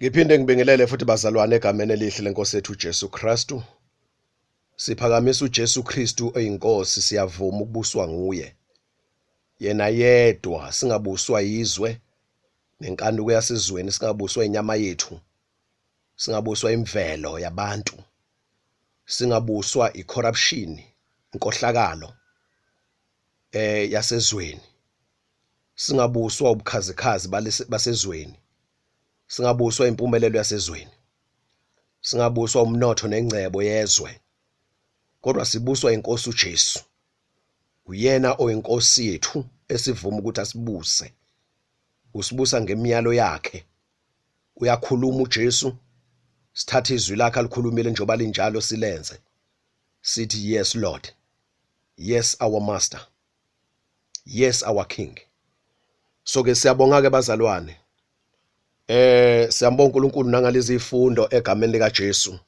Ngiphinde ngibingelele futhi bazalwane egameni elihle lenkosi yethu uJesu Kristu. Siphakamisa uJesu Kristu oyinkosi, siyavuma ukubuswa nguye. Yena yedwa, singabuswa yizwe nenkanuko yasezweni, singabuswa inyama yethu, singabuswa imvelo yabantu, singabuswa icorruption, inkohlakalo yasezweni. Singabuswa ubukhazikhazi basezweni, singabuswa impumelelo yasezweni, singabuswa umnotho nengcebo yezwe, kodwa sibuswa inkosi uJesu. Uyena oyinkosi yethu esivuma ukuthi asibuse. Usibusa ngemiyalo yakhe. Uyakhuluma uJesu, sithathe izwi lakhe alikhulumile njengoba linjalo silenze, sithi yes Lord, yes our master, yes our king. So ke siyabonga ke bazalwane, siyambonga uNkulunkulu nangalezi izifundo egameni lika Jesu,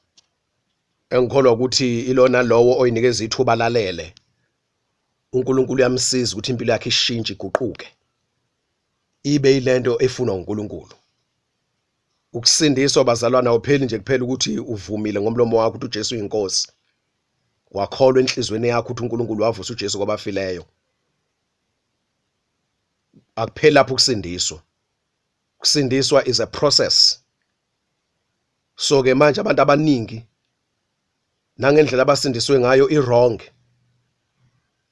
engikholwa ukuthi ilona lowo oyinikeza ithuba lalele, uNkulunkulu uyamsiza ukuthi impilo yakhe ishintshe, iguquke, ibe ilento efunwa uNkulunkulu. Ukusindiswa bazalwana awupheli nje kuphela ukuthi uvumile ngomlomo wakho ukuthi uJesu uyinkosi, wakholwa enhlizweni yakho ukuthi uNkulunkulu wavusa uJesu kwabafileyo. Akupheli lapho ukusindiswa. Ukusindiswa is a process. So ke manje abantu abaningi nangendlela abasindiswe ngayo i-wrong,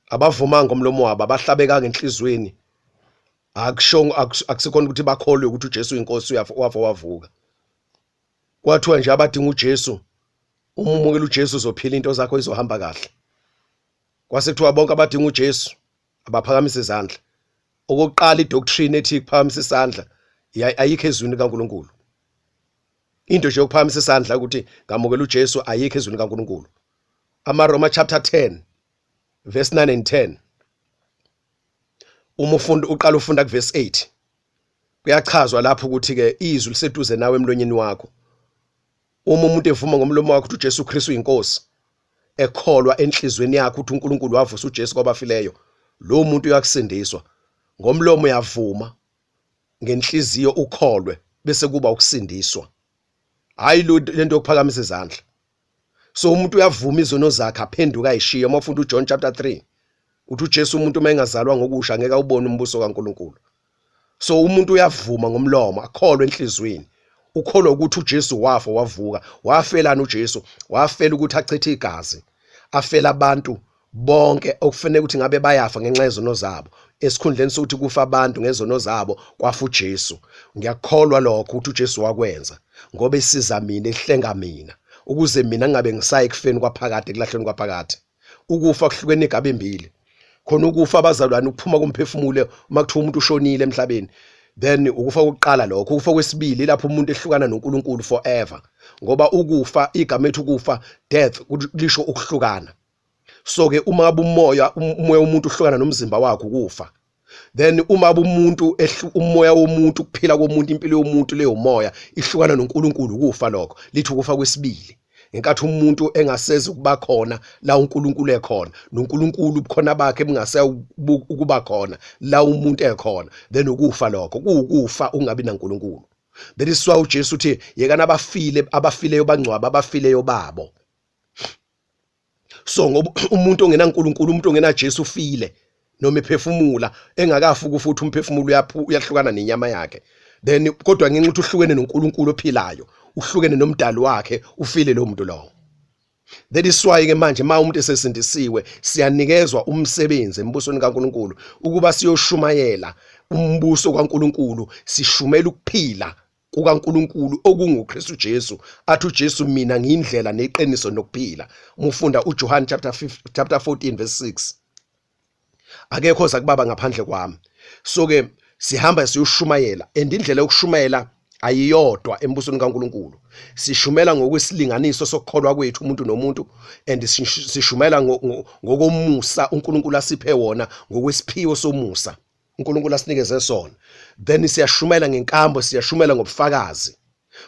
abavumanga ngomlomo wabo, abahlabekanga enhlizweni, akusho akusikhona ukuthi bakholwe ukuthi uJesu uyinkosi, wafa wavuka. Kwathiwa nje abadinga uJesu, uma umukela uJesu uzophila, into zakho izohamba kahle. Kwase kuthiwa bonke abadinga uJesu abaphakamise izandla. Okokuqala, idoctrine ethi kuphakamisa isandla ayikho ezwini kaNkulunkulu. Into nje yokuphakamisa isandla ukuthi ngamukela uJesu ayikho ezwini kaNkulunkulu. AmaRoma chapter 10 verse 9 and 10, uma ufunda, uqala ufunda kuverse 8, kuyachazwa lapho ukuthi ke izwi liseduze nawe emlonyeni wakho. Uma umuntu evuma ngomlomo wakhe ukuthi uJesu Kristu uyinkosi, ekholwa enhlizweni yakhe ukuthi uNkulunkulu wavusa uJesu kwabafileyo, lo muntu uyakusindiswa. Ngomlomo uyavuma, ngenhliziyo ukholwe, bese kuba ukusindiswa. Hayi lento yokuphakamisa izandla. So umuntu uyavuma izono zakhe, aphenduka, ayishiye. Uma ufunda uJohn chapter 3, uthi uJesu umuntu uma engazalwa ngokusha ngeke awubone umbuso kaNkulunkulu. So umuntu uyavuma ngomlomo, akholwe enhlizweni, ukholwa ukuthi uJesu wafa wavuka. Wafelana uJesu? Wafela ukuthi achithe igazi, afela abantu bonke okufanele ukuthi ngabe bayafa ngenxa yezono zabo. Esikhundleni sokuthi kufa abantu ngezono zabo, kwafa uJesu. Ngiyakholwa lokho ukuthi uJesu wakwenza ngoba esiza mina, ehlenga mina, ukuze mina ngingabe ngisaye ekufeni kwaphakade, ekulahlweni kwaphakade. Ukufa kuhlukene igaba embili. Khona ukufa abazalwane ukuphuma komphefumulo, uma kuthiwa umuntu ushonile emhlabeni, then ukufa kokuqala lokho. Ukufa kwesibili lapho umuntu ehlukana noNkulunkulu forever, ngoba ukufa, igama ethi ukufa, death, lisho ukuhlukana. So ke uma ngabe umoya womuntu uhlukana nomzimba wakhe, ukufa. Then uma umuntu, umoya womuntu, ukuphila komuntu, impilo yomuntu leyo moya ihlukana noNkulunkulu, ukufa lokho. Lithi ukufa kwesibili ngenkathi umuntu engasezi ukuba khona la uNkulunkulu ekhona, noNkulunkulu ubukhona bakhe bungase ukuba khona la umuntu ekhona, then ukufa lokho kuwukufa ungabi naNkulunkulu. That is why uJesu uthi yekana abafile, abafileyo bangcwaba abafileyo babo. So ngoba umuntu ongenaNkulunkulu, umuntu ongena Jesu, ufile noma ephefumula. Engakafi futhi umphefumulo uyahlukana nenyama yakhe, then kodwa ngenxa ukuthi uhlukene noNkulunkulu ophilayo, uhlukene nomdali wakhe, ufile lo muntu lowo. That is why ke manje ma umuntu esesindisiwe, siyanikezwa umsebenzi embusweni kaNkulunkulu ukuba siyoshumayela umbuso kaNkulunkulu, sishumela ukuphila kukaNkulunkulu okunguKristu Jesu. Athi uJesu, "Mina ngiyindlela neqiniso nokuphila." Uma ufunda uJohn chapter 5, chapter 14 verse 6, "Akekho oza kubaba ngaphandle kwami." So ke sihamba siyoshumayela, and indlela yokushumayela ayiyodwa embusweni kaNkulunkulu. Sishumela ngokwesilinganiso sokukholwa kwethu umuntu nomuntu, and sishumela ngokomusa uNkulunkulu asiphe wona, ngokwesiphiwo somusa uNkulunkulu asinikeze sona. Then siyashumela ngenkambo, siyashumela ngobufakazi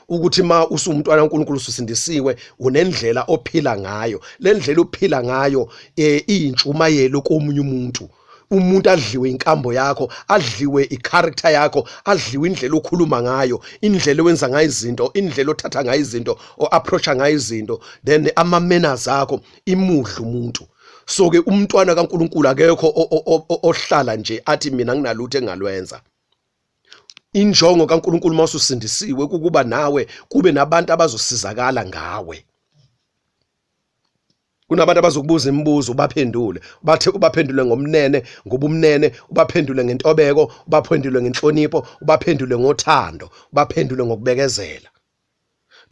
ukuthi ma usumntwana kaNkulunkulu, ususindisiwe, unendlela ophila ngayo. Le ndlela ophila ngayo iyintshumayelo komunye umuntu. Umuntu adliwe inkambo yakho, adliwe icharacter yakho, adliwe indlela okhuluma ngayo, indlela owenza ngayo izinto, indlela othatha ngayo izinto, o-approacha ngayo izinto, then ama-manners akho imudla umuntu. So ke umntwana kaNkuluNkulu akekho ohlala nje athi mina nginalutho engalwenza. Injongo kaNkuluNkulu mawususindisiwe kukuba nawe kube nabantu abazosizakala ngawe. Kunabantu abazokubuza imibuzo ubaphendule, bathe ubaphendule ngomnene, ngobumnene, ubaphendule ngentobeko, ubaphendule ngenhlonipho, ubaphendule ngothando, ubaphendule ngokubekezela.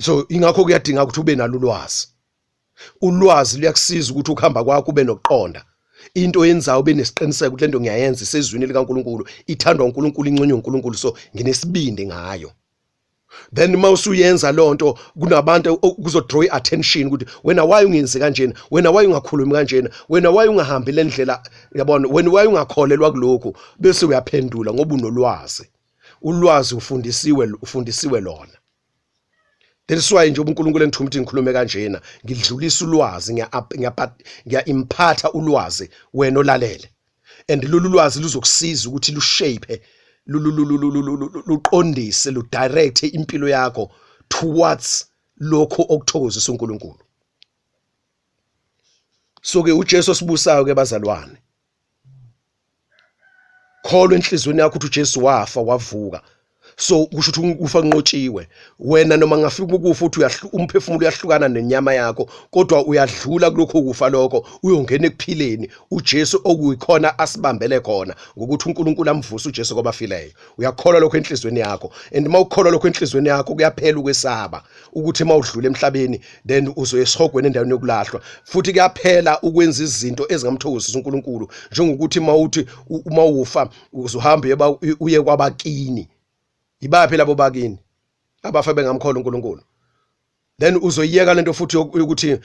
So ingakho kuyadinga ukuthi ube nalo ulwazi. Ulwazi luyakusiza ukuthi ukuhamba kwakho ube nokuqonda. Into oyenzayo ube nesiqiniseko ukuthi lento ngiyayenza isezwini likaNkuluNkulu, ithandwa uNkulunkulu, inconywa uNkulunkulu, so nginesibindi ngayo. Then uma usuyenza lonto kunabantu kuzo draw i-attention ukuthi wena why ungenzi kanjena, wena why ungakhulumi kanjena, wena why ungahambi le ndlela, yabona, wena why ungakholelwa kulokhu, bese uyaphendula ngoba unolwazi. Ulwazi ufundisiwe, ufundisiwe lona. That is why nje uNkulunkulu engithuma ukuthi ngikhulume kanjena, ngidlulisa ulwazi, ngiya-imphatha ulwazi wena olalele. And lolu lwazi luzokusiza ukuthi lushape, luqondise, ludirect impilo yakho towards lokho okuthokozisa uNkulunkulu. So ke uJesu osibusayo ke bazalwane, kholwa enhliziyweni yakho ukuthi uJesu wafa wavuka. So kusho ukuthi ukufa kunqotshiwe. Wena noma ngafika ukufa uthi umphefumulo uyahlukana nenyama yakho, kodwa uyadlula kulokho kufa lokho uyongena ekuphileni uJesu okuyikhona asibambele khona ngokuthi uNkulunkulu amvuse uJesu kwabafileyo. Uyakholwa lokho enhliziyweni yakho, and uma ukholwa lokho enhliziyweni yakho kuyaphela ukwesaba ukuthi uma udlula emhlabeni then uzoya esihogweni endaweni yokulahlwa. Futhi kuyaphela ukwenza izinto ezingamthokozisa uNkulunkulu, njengokuthi uma uthi uma ufa uzohamba uye kwabakini. Ibaphi labo bakini abafa bengamkholwa uNkulunkulu? Then uzoyiyeka lento futhi yokuthi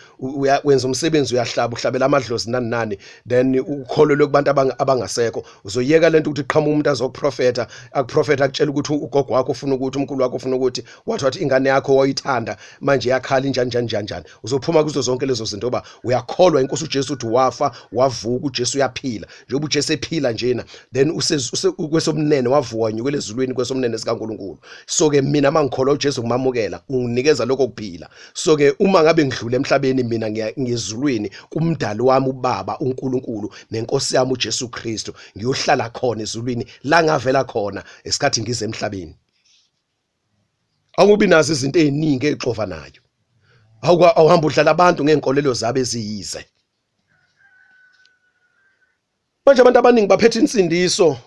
wenza umsebenzi, uyahlaba, uhlabela amadlozi nani nani, then ukholelwe kubantu abangasekho. Uzoyiyeka lento ukuthi qhamuka umuntu azokuprofetha, akuprofetha akutshela ukuthi ugogo wakho ufuna ukuthi, umkhulu wakho ufuna ukuthi, wathi wathi ingane yakho wayithanda manje yakhala injani njani njani njani. Uzophuma kuzo zonke lezo zinto ngoba uyakholwa inkosi uJesu ukuthi wafa wavuka, uJesu uyaphila. Njengoba uJesu ephila njena, then kwesobunene wavuka wanyukela ezulwini kwesobunene sikaNkulunkulu. So ke mina mangikholwa uJesu ngimamukela, unginikeza lokho kuphila. So ke uma ngabe ngidlula emhlabeni mina ngiyezulwini kumdali wami uBaba uNkulunkulu nenkosi yami uJesu Kristu, ngiyohlala khona ezulwini la ngavela khona esikhathi ngize emhlabeni. Awubi nazo izinto eziningi ezixovanayo. Awuhamba udlala abantu ngeenkolelo zabo eziyize. Manje abantu abaningi baphethe insindiso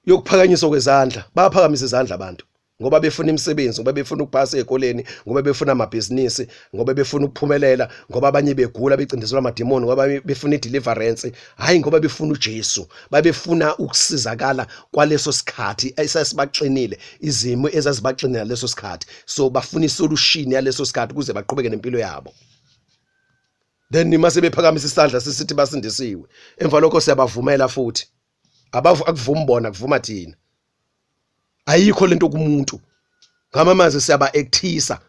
yokuphakanyiswa kwezandla, bayaphakamisa izandla abantu ngoba befuna imisebenzi, ngoba befuna ukuphasa ezikoleni, ngoba befuna amabhizinisi, ngoba befuna ukuphumelela, ngoba abanye begula becindezelwa amadimoni, ngoba befuna ideliverance, hayi ngoba befuna uJesu, babefuna ukusizakala kwaleso sikhathi esasibaxinile, izimo ezazibaxinile leso sikhathi. So bafuna isolution yaleso sikhathi ukuze baqhubeke nempilo yabo. Then mase bephakamisa isandla sisithi basindisiwe, emva lokho siyabavumela futhi. Akuvumi bona, kuvuma thina. Ayikho lento kumuntu. Ngamamazi siyaba actisa.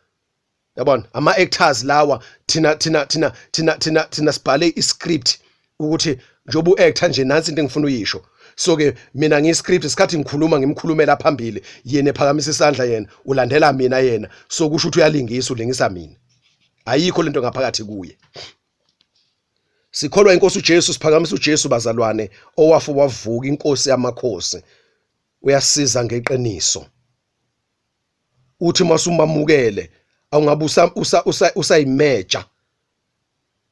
Yabona, ama actors lawa, thina thina thina thina thina thina sibhale iscript ukuthi njengoba uactor nje nansi into engifuna uyisho. So ke mina ngiyi-script, isikhathi ngikhuluma ngimkhulumela phambili, yena ephakamisa isandla, yena ulandela mina yena. So kusho ukuthi uyalingisa, ulingisa mina. Ayikho lento ngaphakathi kuye. Sikholwa inkosi uJesu, siphakamisa uJesu bazalwane, owafa wavuka, inkosi yamakhosi. Uyasiza ngeqiniso. Uthi masumamukele awungabe usayimeja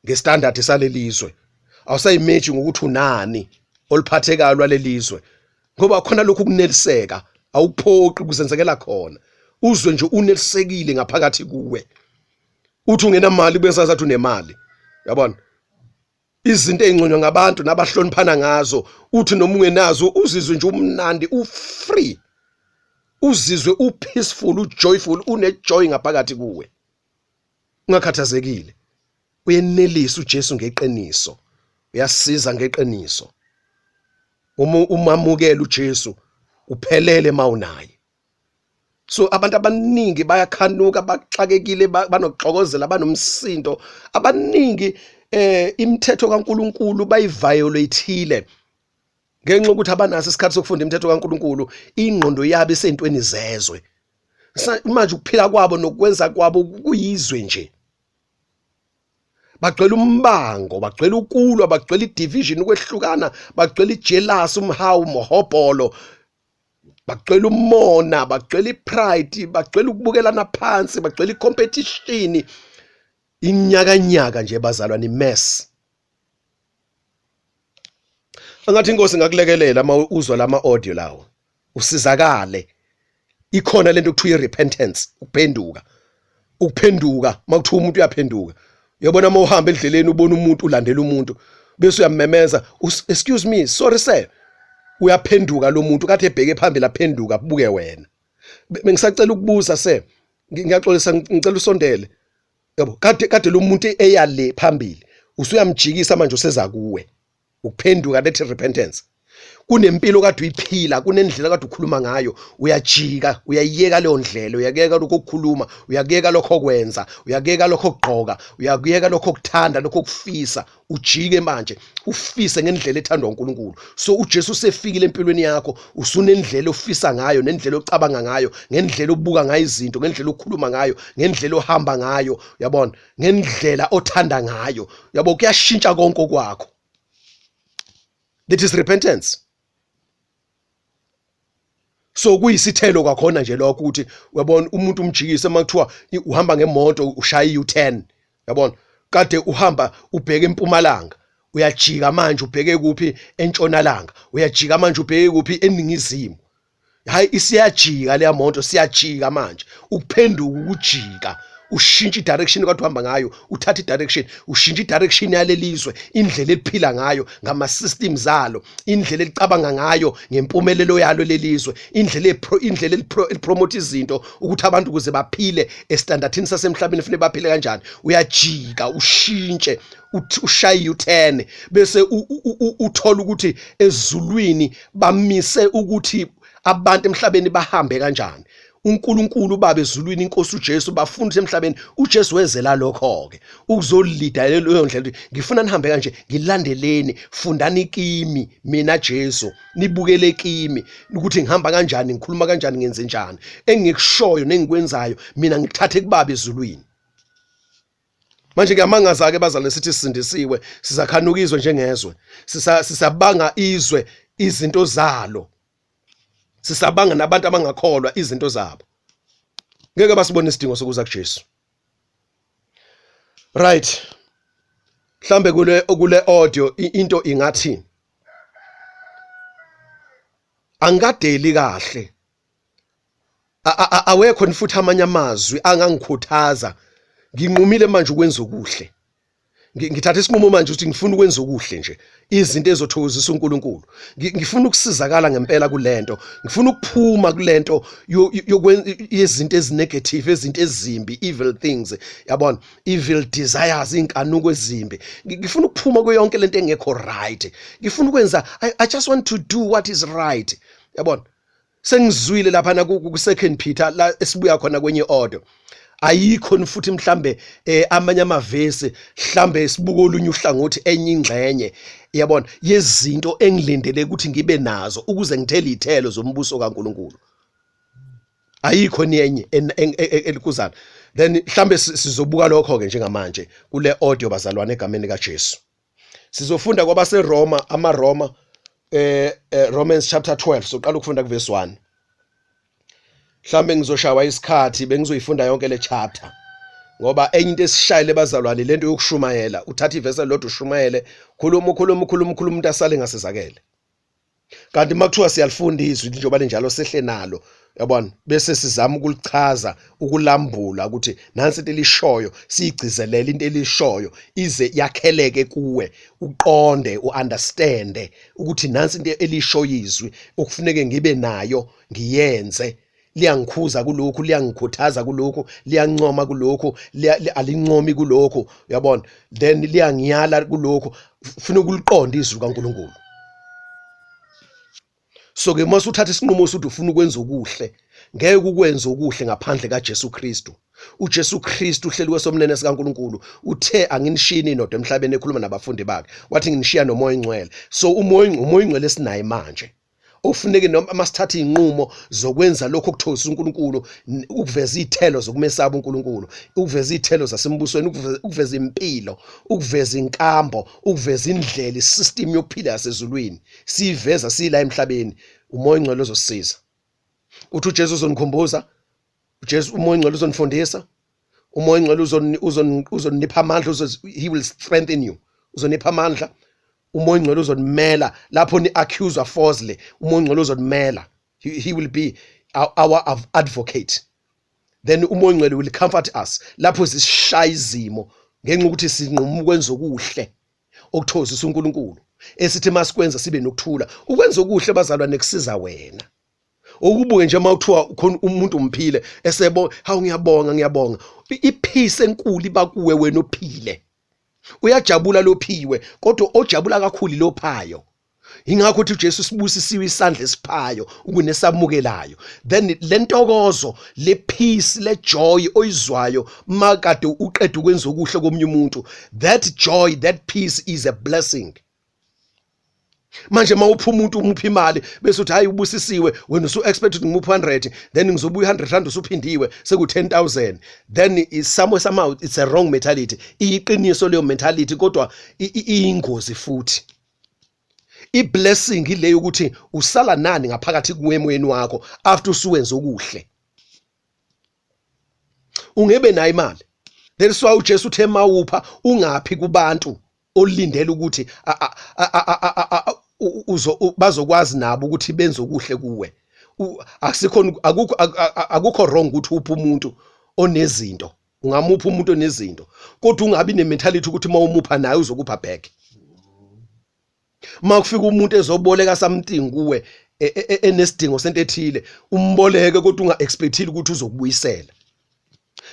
ngestandard salelizwe, awusayimeji ngokuthi unani oluphathekayo lwalelizwe, ngoba khona lokhu kuneliseka awuphoqi, kuzenzekela khona. Uzwe nje unelisekile ngaphakathi kuwe, uthi ungenamali kube sathi unemali. Yabona izinto ezinconywa ngabantu nabahloniphana ngazo, uthi noma ungenazo uzizwe nje umnandi, ufree, uzizwe upeaceful, ujoyful, unejoy ngaphakathi kuwe, ungakhathazekile. Uyenelisa uJesu ngeqiniso, uyasiza ngeqiniso. Uma umamukela uJesu uphelele mawunaye. So abantu abaningi bayakhanuka, baxakekile, banokuxokozela, banomsindo. Abaningi imithetho kaNkuluNkulu bayiviolateile. Ngenxa yokuthi abanaso isikhathi sokufunda imithetho kaNkulunkulu, ingqondo yabo isentweni zezwe. Manje ukuphila kwabo nokwenza kwabo kuyizwe nje. Bagcwele umbango, bagcwele ukulwa, bagcwele i-division, ukwehlukana, bagcwele i-jealous, umhawu, umhobholo, bagcwele umona, bagcwele i-pride, bagcwele ukubukelana phansi, bagcwele i-competition. Inyakanyaka nje bazalwane, i-mess. Angathi inkosi ngakulekelela uma uzwa lama audio lawo, usizakale. Ikhona lento okuthiwa i-repentance, ukuphenduka. Ukuphenduka makuthiwa umuntu uyaphenduka, uyabona uma uhamba endleleni ubona umuntu, ulandela umuntu bese uyamemeza, excuse me, sorry sir, uyaphenduka lo muntu kade ebheke phambili, aphenduka abuke wena. Bengisacela ukubuza sir, ngiyaxolisa, ngicela usondele. Yabo, kade lo muntu eya le phambili, usuyamjikisa manje useza kuwe. Ukuphenduka, that repentance. Kunempilo kade uyiphila, kunendlela kade ukhuluma ngayo, uyajika, uyayiyeka leyo ndlela, uyakuyeka lokho okukhuluma, uyakuyeka lokho okwenza, uyakuyeka lokho okugqoka, uyakuyeka lokho okuthanda, lokho okufisa, ujike manje ufise ngendlela ethandwa uNkulunkulu. So uJesu usefikile empilweni yakho, usunendlela ofisa ngayo, nendlela ocabanga ngayo, ngendlela obuka ngayo izinto, ngendlela okhuluma ngayo, ngendlela ohamba ngayo, uyabona, ngendlela othanda ngayo, yabo, kuyashintsha konke okwakho. That is repentance. So kuyisithelo kwakhona nje lokho ukuthi uyabona umuntu umjikise uma kuthiwa uhamba ngemoto ushaya i-U10, uyabona, kade uhamba ubheke empumalanga, uyajika manje ubheke kuphi? Entshonalanga. Uyajika manje ubheke kuphi? Eningizimu. Hayi, isiyajika leya moto, siyajika manje. Ukuphenduka, ukujika, ushintsha i-direction kade uhamba ngayo, uthatha i-direction, ushintsha i-direction yalelizwe, indlela eliphila ngayo ngama-systems alo, indlela elicabanga ngayo ngempumelelo yalo lelizwe, indlela elipromote izinto ukuthi abantu ukuze baphile estandardsini sasemhlabeni kufanele baphile kanjani. Uyajika ushintshe, ushaye u-10, bese uthola ukuthi ezulwini bamise ukuthi abantu emhlabeni bahambe kanjani. uNkulunkulu uBaba ezulwini, inkosi uJesu, bafuna ukuthi emhlabeni uJesu wezela lokho ke ukuzolida leyo ndlela, ukuthi ngifuna nihambe kanje, ngilandeleni, fundani kimi mina Jesu, nibukele kimi ukuthi ngihamba kanjani, ngikhuluma kanjani, ngenze njani, engikushoyo nengikwenzayo mina ngikuthathe kuBaba ezulwini. Manje kuyamangaza ke bazalwane, sithi sisindisiwe, sizakhanuka izwe njengezwe, sisabanga izwe izinto zalo, sisabanga nabantu abangakholwa izinto zabo. Ngeke basibone isidingo sokuza kuJesu. Right, mhlambe kule audio into ingathi angikadeli kahle, awekho futhi amanye amazwi angangikhuthaza. Nginqumile manje ukwenza okuhle, ngithatha isinqumo manje ukuthi ngifuna ukwenza okuhle nje, izinto ezothokozisa uNkulunkulu. Ngifuna ukusizakala ngempela kulento, ngifuna ukuphuma kulento yezinto ezinegative, izinto ezimbi, evil things, yabona, evil desires, inkanuko ezimbi. Ngifuna ukuphuma kuyo yonke lento engekho right. Ngifuna ukwenza, I just want to do what is right, yabona. Sengizwile lapha na ku Second Peter la esibuya khona kwenye order, ayikho futhi mhlambe amanye amavesi, mhlambe sibuka olunye uhlangothi, enye ingxenye, yabona, yezinto engilindele ukuthi ngibe nazo ukuze ngithele izithelo zombuso kaNkuluNkulu. Ayikho nenye elikuzana. Then mhlambe sizobuka lokho ke njengamanje kule audio bazalwane, egameni kaJesu. Sizofunda kwabaseRoma, amaRoma, Romans chapter 12, soqala ukufunda kuverse 1. Mhlambe ngizoshawa isikhathi, bengizoyifunda yonke le chapter, ngoba enye into esishayile bazalwane lento yokushumayela, uthatha ivesi elilodwa ushumayele, khuluma, ukhuluma, ukhuluma, ukhuluma, umuntu asale ngasizakele. Kanti makuthiwa siyalifunda izwi njengoba linjalo, sehle nalo, yabona, bese sizama ukulichaza, ukulambula ukuthi nansi into elishoyo, siyigcizelele into elishoyo ize yakheleke kuwe, uqonde, uunderstande ukuthi nansi into elishoyo izwi okufuneke ngibe nayo, ngiyenze. Liyangikhuza kulokhu, liyangikhuthaza kulokhu, liyancoma kulokhu, alincomi kulokhu, uyabona, then liyangiyala kulokhu. Ufuna ukuliqonda izwi kaNkuluNkulu. So ke mase uthatha isinqumo sokuthi ufuna ukwenza okuhle, ngeke ukwenze okuhle ngaphandle kaJesu Kristu. UJesu Kristu uhleli kwesomnene sikaNkuluNkulu, uthe anginishini nodwa emhlabeni, ekhuluma nabafundi bakhe, wathi nginishiya noMoya oNgcwele. So uMoya oNgcwele esinaye manje ofuneke noma masithatha izinqumo zokwenza lokho okuthokozisa uNkulunkulu, ukuveza izithelo zokumesaba uNkulunkulu, ukuveza izithelo zasembusweni, ukuveza impilo, ukuveza inkambo, ukuveza indlela, isystem yokuphila yasezulwini, siyiveza sila emhlabeni. UMoya oNgcwele uzosisiza. Uthi uJesu uzonikhumbuza, uJesu uMoya oNgcwele uzonifundisa, uMoya oNgcwele uzonipha amandla, he will strengthen you, uzonipha amandla. UMoya oNgcwele uzonimela lapho ni-accuswa falsely, uMoya oNgcwele uzonimela, he will be our advocate. Then uMoya oNgcwele will comfort us lapho zisishaya izimo ngenxa ukuthi sinquma ukwenza okuhle okuthokozisa uNkulunkulu, esithi masikwenza sibe nokuthula. Ukwenza okuhle bazalwane kusiza wena. Ukubuke nje uma kuthiwa khona umuntu umphile esebo, hawu ngiyabonga, ngiyabonga, ipeace enkulu iba kuwe wena ophile. Uyajabula lophiwe, kodwa ojabula kakhulu lophayo. Ingakho uthi uJesu sibusisiwe isandla esiphayo ukunesamukelayo. Then lentokozo, le peace, le joy oyizwayo makade uqeda ukwenza okuhle komunye umuntu, that joy, that peace is a blessing. Manje mawupha umuntu, umupha imali bese uthi hayi ubusisiwe wena, usu expect ukuthi ngimuphe 100, then ngizobuya 100 rand usuphindiwe seku 10,000, then is somewhere somehow it's a wrong mentality. Iyiqiniso leyo mentality, kodwa iyingozi futhi. I-blessing ile yokuthi usala nani ngaphakathi kuwemweni wakho after usuwenza okuhle, ungebe nayo imali. That's why uJesu uthe mawupha ungaphi kubantu olindele ukuthi bazokwazi nabo ukuthi benze okuhle kuwe. Akusikhona, akukho wrong ukuthi uphe umuntu onezinto, ungamupha umuntu onezinto, kodwa ungabi nementality ukuthi uma umupha naye uzokupha back. Uma kufika umuntu ezoboleka something kuwe, enesidingo sento ethile, umboleke, kodwa unga-expectile ukuthi uzokubuyisela.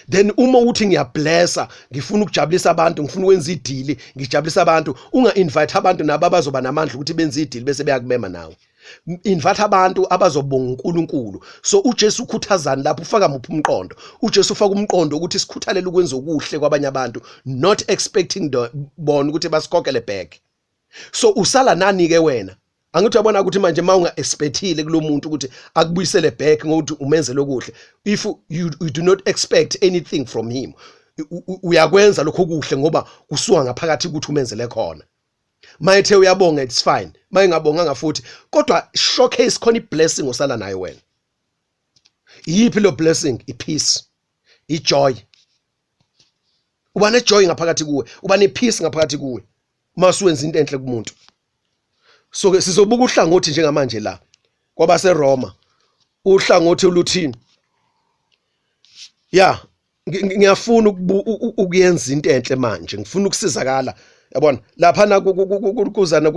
Then uma uthi ngiyablessa, ngifuna ukujabulisa abantu, ngifuna ukwenza idili, ngijabulisa abantu, unga-invite abantu nabo abazoba namandla ukuthi benze idili bese beyakumema nawe. Invite abantu abazobonga uNkulunkulu. So uJesu ukhuthazani lapho? Ufaka muphi umqondo uJesu? Ufaka umqondo ukuthi sikhuthalele ukwenza okuhle kwabanye abantu, not expecting the bona ukuthi basikhokhele back. So usala nani ke wena? Angithi uyabona ukuthi manje uma unga-expectile kulo muntu ukuthi akubuyisele back ngokuthi umenzele okuhle, if you do not expect anything from him, uyakwenza lokho okuhle ngoba kusuka ngaphakathi ukuthi umenzele khona. Mayethe uyabonga, it's fine, mayengabonganga futhi, kodwa showcase khona i-blessing osala nayo wena. Iyiphi lo blessing? I-peace, i-joy. Uba ne-joy ngaphakathi kuwe, uba ne-peace ngaphakathi kuwe uma usuwenza into enhle kumuntu. So ke sizobuka uhlangothi njengamanje la kwabaseRoma, uhlangothi oluthini ya ngiyafuna ukuyenza into enhle manje, ngifuna ukusizakala. Yabona lapha na kuzana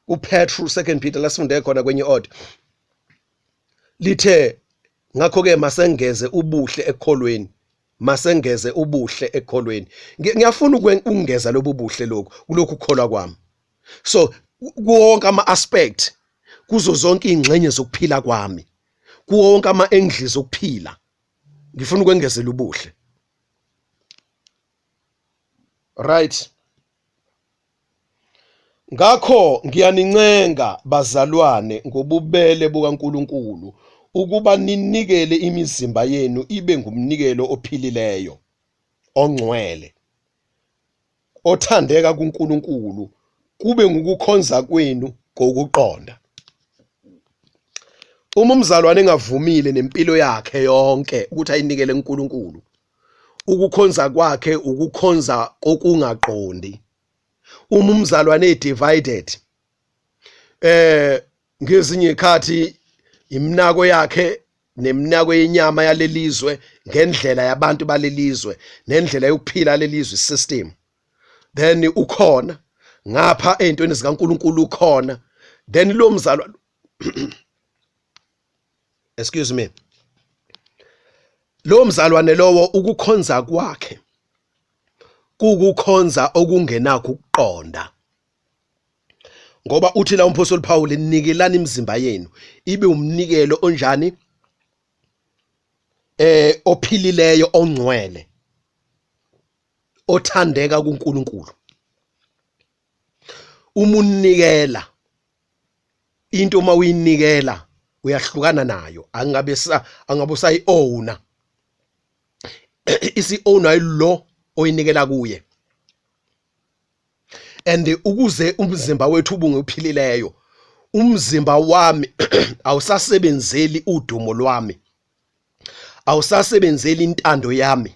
kuPetru, Second Peter, lasifunde khona kwenye order, lithe ngakho ke masengeze ubuhle ekukholweni, masengeze ubuhle ekukholweni. Ngiyafuna ukungeza lobu buhle lokhu kulokhu kukholwa kwami. So kuwonke ama aspect, kuzo zonke ingxenye zokuphila kwami, kuwo wonke ama angles okuphila, ngifuna ukwengezela ubuhle, right? Ngakho ngiyanincenga bazalwane ngobubele bukaNkulunkulu ukuba ninikele imizimba yenu ibe ngumnikelo ophilileyo, ongcwele, othandeka kuNkulunkulu, kube ngukukhonza kwenu kokuqonda. Uma umzalwane engavumile nempilo yakhe yonke ukuthi ayinikele kuNkulunkulu, ukukhonza kwakhe ukukhonza kokungaqondi. Uma umzalwane edivided, ngezinye izikhathi iminako yakhe neminako yenyama yalelizwe, ngendlela yabantu balelizwe nendlela yokuphila lelizwe, system, then ukhona ngapha ezintweni zikaNkuluNkulu ukhona, then lo mzalwa, excuse me, lo mzalwane lowo ukukhonza kwakhe kukukhonza okungenakho ukuqonda, ngoba uthi la umphostoli Paul, nikelani imizimba yenu ibe umnikelo onjani? Ophilileyo, ongcwele, othandeka kuNkulunkulu. Uma unikela into, uma uyinikela uyahlukana nayo, angabe angabe usayi-owner, isi-owner yilo oyinikela kuye. And ukuze umzimba wethu ubunge uphilileyo, umzimba wami awusasebenzeli udumo lwami, awusasebenzeli intando yami.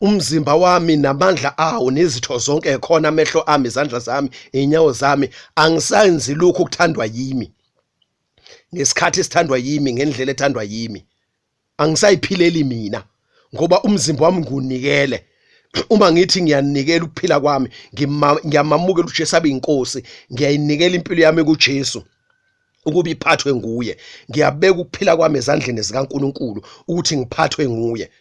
Umzimba wami namandla awo nezitho zonke khona, amehlo ami, izandla zami, inyawo zami, angisenzi lokhu okuthandwa yimi ngesikhathi esithandwa yimi, ngendlela ethandwa yimi. Angisayiphileli mina ngoba umzimba wami ngiwunikele. Uma ngithi ngiyanikela ukuphila kwami, ngiyamamukela uJesu abe inkosi, ngiyayinikela impilo yami kuJesu ukuba iphathwe nguye, ngiyabeka ukuphila kwami ezandleni zikaNkuluNkulu ukuthi ngiphathwe nguye.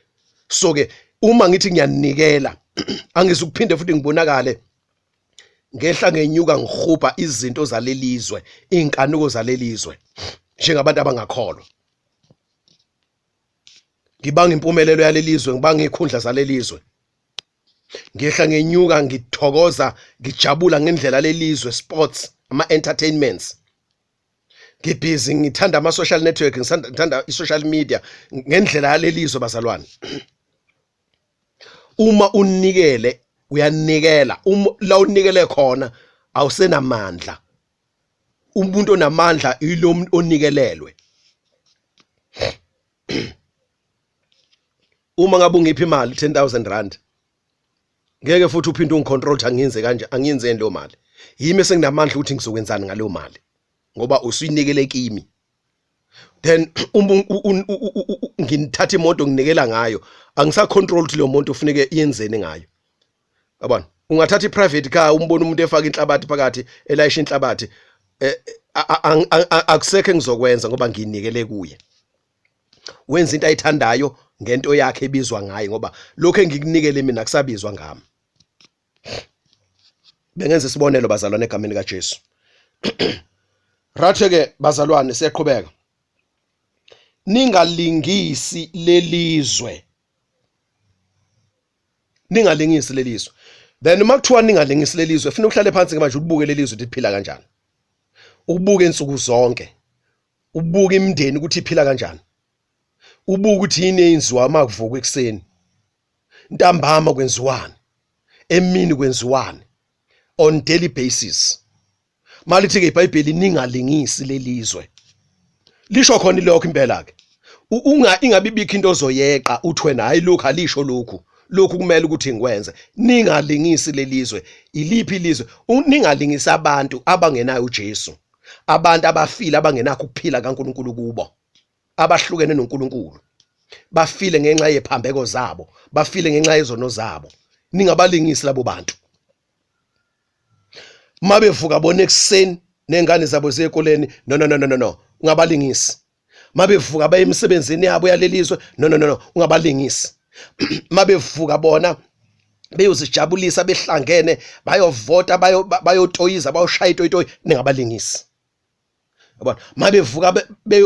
So ke uma ngithi ngiyanikela, angizukuphinde futhi ngibonakale ngehla ngenyuka ngihuba izinto zalelizwe, inkanuko zalelizwe, njengabantu abangakholwa. Ngibanga impumelelo yalelizwe, ngibanga izikhundla zalelizwe, ngehla ngenyuka ngithokoza, ngijabula ngendlela lelizwe, sports, ama entertainments, ngibhizi ngithanda ama social network, ngithanda i social media ngendlela yalelizwe. Bazalwane, uma unikele, uyanikela. Uma la unikele khona awusenamandla. Umuntu onamandla yilo onikelelwe. Uma ngabe ungipha imali 10,000 rand, ngeke futhi uphinde ungicontrol ukuthi angiyenze kanje, angiyenzeni leyo mali. Yimi esenginamandla ukuthi ngizokwenzani ngaleyo mali ngoba usuyinikele kimi. Then uma ngithatha imoto nginikela ngayo, angisacontrol ukuthi leyo moto ufuneke iyenzeni ngayo, yabona. Ungathatha i-private car, umbone umuntu efaka inhlabathi phakathi, elayisha inhlabathi, akusekho engizokwenza ngoba ngiyinikele kuye. Wenza into ayithandayo ngento yakhe ebizwa ngaye, ngoba lokho engikunikele mina kusabizwa ngami. Bengenza isibonelo, bazalwane, egameni kaJesu. Rathe ke bazalwane, siyaqhubeka. Ningalingisi lelizwe, ningalingisi lelizwe. Then uma kuthiwa ningalingisi lelizwe, funa uhlale phansi ke manje ubuke lelizwe ukuthi liphila kanjani, ubuke insuku zonke, ubuke imindeni ukuthi iphila kanjani, ubuke ukuthi yini eyenziwa uma kuvukwa ekuseni, ntambama kwenziwani, emini kwenziwani, on daily basis. Malithi ke iBhayibheli ningalingisi lelizwe, lisho khona ilokho impela ke. Unga ingabe ibikho into ozoyeqa uthi wena, hayi, lokhu alisho, lokhu lokhu kumele ukuthi ngikwenze. Ningalingisi lelizwe. Iliphi ilizwe? Ningalingisi abantu abangenayo uJesu, abantu abafile, abangenakho ukuphila kaNkuluNkulu kubo, abahlukene noNkulunkulu, bafile ngenxa yephambeko zabo, bafile ngenxa yezono zabo. Ningabalingisi labo bantu. Mabevuka bona ekuseni nengane zabo ziyekoleni, no, no, no, no, no, no, ungabalingisi. Mabevuka baye emsebenzini yabo yalelizwe, no, no, no, no, ungabalingisi. Mabevuka bona beyozijabulisa behlangene, bayovota, bayotoyiza, bayoshaya itoyitoyi, ningabalingisi, yabona. Mabevuka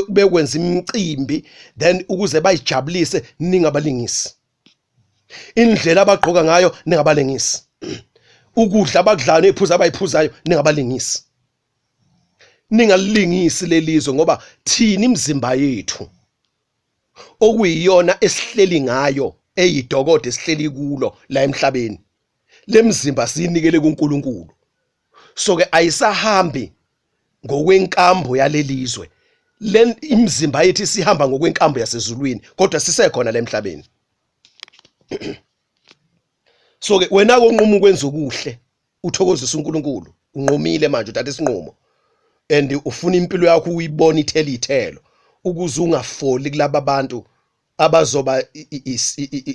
bekwenza imicimbi then ukuze bayijabulise, ningabalingisi. Indlela abagqoka ngayo, ningabalingisi. Ukudla abakudlayo neziphuzo abayiphuzayo, ningabalingisi. Ningalingisi lelizwe, ngoba thina imizimba yethu okuyiyona esihleli ngayo, eyidokode esihleli kulo la emhlabeni, lemizimba siyinikele kuNkulunkulu. So ke ayisahambi ngokwenkambo yalelizwe le imizimba yethu, sihamba ngokwenkambo yasezulwini, kodwa sisekhona la emhlabeni. So ke wena konquma ukwenza okuhle, uthokozisa uNkulunkulu, unqumile manje, uthatha isinqumo and ufuna impilo yakho uyibona ithela ithelo, ukuze ungafoli kulaba bantu abazoba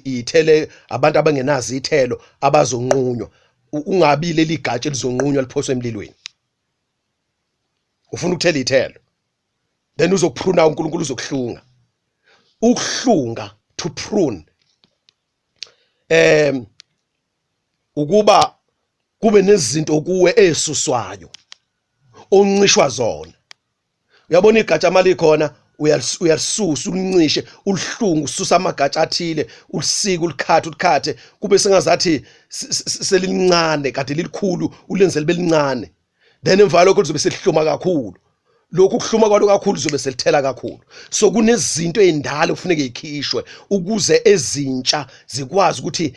ithele, abantu abangenazo ithelo abazonqunywa. Ungabi leli gatsha elizonqunywa liphoswe emlilweni. Ufuna ukuthela ithelo, then uzokupruna uNkulunkulu, uzokuhlunga. Ukuhlunga, to prune, ukuba kube nezinto kuwe ezisuswayo, oncishwa zona. Uyabona igatsha mali khona. Uyalisusa, ulincishe, ulihlungu, ususa amagatsha athile, ulisike, ulikhathe, ulikhathe kube sengazathi selincane kade lilikhulu, ulenze libe lincane. Then emva lokho lizobe selihluma kakhulu. Lokhu kuhluma kwalo kakhulu lizobe selithela kakhulu. So kunezinto ezindala kufuneka ikhishwe ukuze ezintsha zikwazi ukuthi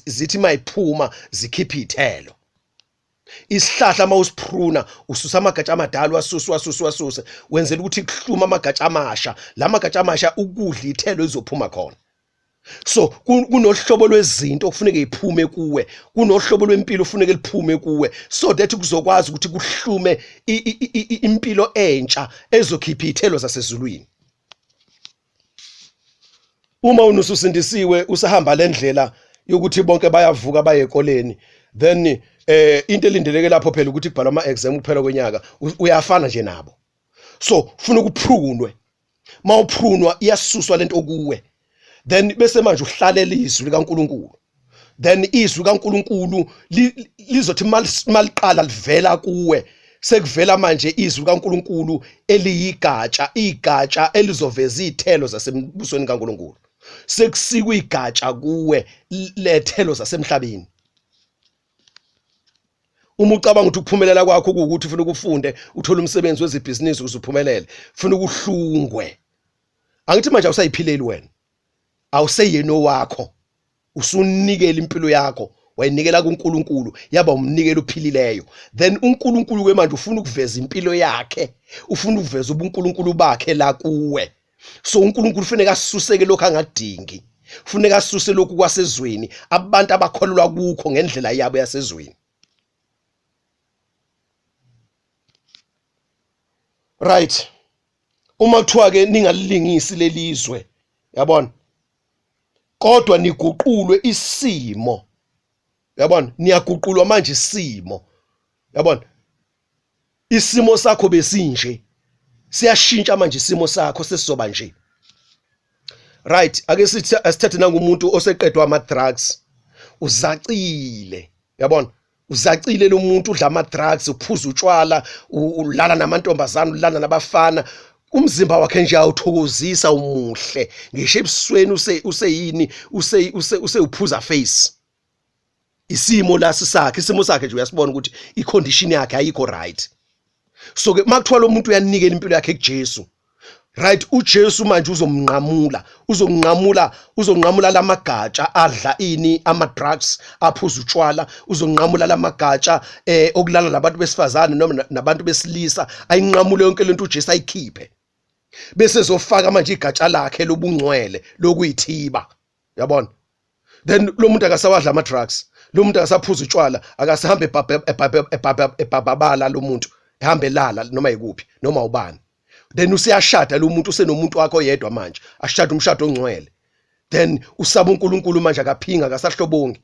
zithi mayiphuma zikhiphe ithelo. Isihlahla uma usipruna ususa amagatsha amadala, wasuse, wasuse, wasuse, wenzela ukuthi kuhlume amagatsha amasha. La magatsha amasha ukudla ithelo izophuma khona. So kunohlobo lwezinto okufuneka iphume kuwe, kunohlobo lwempilo ofuneka liphume kuwe, so that kuzokwazi ukuthi kuhlume impilo entsha ezokhipha ithelo zasezulwini. Uma unususindisiwe usahamba lendlela yokuthi bonke bayavuka baye ekoleni, then into elindeleke lapho phela ukuthi kubhalwa ama exam kuphela konyaka, uyafana nje nabo. So ufuna ukuprunwe, mawuprunwa iyasuswa lento kuwe, then bese manje uhlalela izwi likaNkuluNkulu. Then izwi kaNkuluNkulu lizothi maliqala livela kuwe, sekuvela manje izwi kaNkuluNkulu eliyigatsha, igatsha elizoveza izithelo zasembusweni kaNkuluNkulu. Sekusikwa igatsha kuwe lethelo zasemhlabeni. Uma ucabanga ukuthi ukuphumelela kwakho kuwukuthi ufuna ukufunde uthole umsebenzi wezibhizinisi ukuze uphumelele, ufuna ukuhlungwe. Angithi manje awusayiphileli wena, awuseyena owakho, usunikela impilo yakho, wayinikela kuNkulunkulu, yaba umnikelo ophilileyo. Then uNkulunkulu ke manje ufuna ukuveza impilo yakhe, ufuna ukuveza ubuNkulunkulu bakhe la kuwe. So uNkulunkulu ufuneka asuseke lokho angadingi, ufuneka asuse lokhu kwasezweni abantu abakholelwa kukho ngendlela yabo yasezweni. Right, uma kuthiwa ke ningalilingisi lelizwe, yabona, kodwa niguqulwe isimo, yabona, niyaguqulwa manje isimo, yabona, isimo sakho besinje siyashintsha manje, isimo sakho sesizoba nje. Right, ake sithi asithathe nangumuntu oseqedwa ama drugs, uzacile, yabona, uzacile lo muntu, udla ama drugs, uphuza utshwala, ulala namantombazana, ulala nabafana, umzimba wakhe nje awuthokozisa, umuhle ngisho ebusweni, useyini, usewuphuza face. Isimo lasi sakhe, isimo sakhe nje uyasibona ukuthi icondition yakhe ayikho right. So ke makuthiwa lo muntu uyanikela impilo yakhe kuJesu, right, uJesu manje uzomnqamula, uzonqamula, uzonqamula lamagatsha adla ini, ama drugs, aphuza utshwala, uzonqamula lamagatsha okulala nabantu besifazane noma nabantu besilisa, ayinqamule yonke lento uJesu ayikhiphe, bese ezofaka manje igatsha lakhe lobungcwele lokuyithiba, yabona. Then lo muntu akasawadla ama drugs, lo muntu akasaphuza utshwala, akasahambe ebhababala, lo muntu ehambe elala noma yikuphi noma ubani. Then useyashada lo muntu, usenomuntu wakhe oyedwa manje, ashada umshado ongcwele. Then usaba uNkulunkulu manje, akaphinga, akasahlobongi.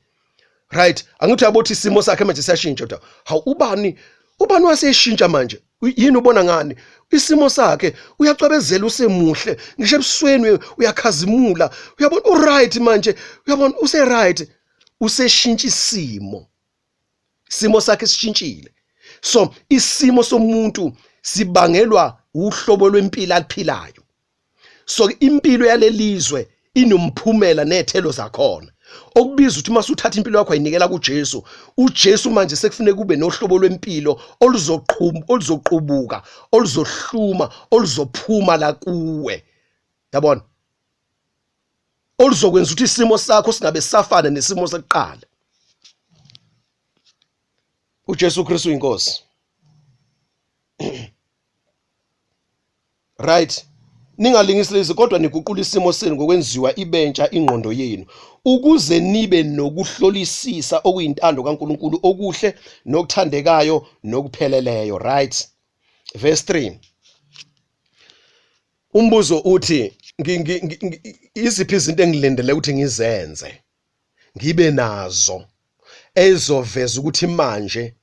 Right, angithi uyabothi isimo sakhe manje siyashintsha. Kodwa hawu, ubani, ubani waseshintsha manje? Yini ubona ngani isimo sakhe? Uyacwebezela, usemuhle ngisho ebusweni, uyakhazimula, uyabona uright manje, uyabona use right, useshintsha isimo, isimo sakhe sishintshile. So isimo somuntu sibangelwa uhlobo lwempilo aliphilayo. So impilo yalelizwe inomphumela nethelo zakhona, okubiza ukuthi mase uthatha impilo yakho ayinikela kuJesu, uJesu manje sekufuneka kube nohlobo lwempilo oluzoqhuma, oluzoqubuka, oluzohluma, oluzophuma la kuwe, yabona, oluzokwenza ukuthi isimo sakho singabe safana nesimo sakuqala. uJesu Kristu inkosi. Right, ningalingisi lezi, kodwa niguqula isimo senu ngokwenziwa ibentsha ingqondo yenu, ukuze nibe nokuhlolisisa okuyintando kaNkuluNkulu, okuhle nokuthandekayo nokupheleleyo. Right, verse 3. Umbuzo uthi iziphi izinto engilindele ukuthi ngizenze, ngibe nazo ezoveza ukuthi manje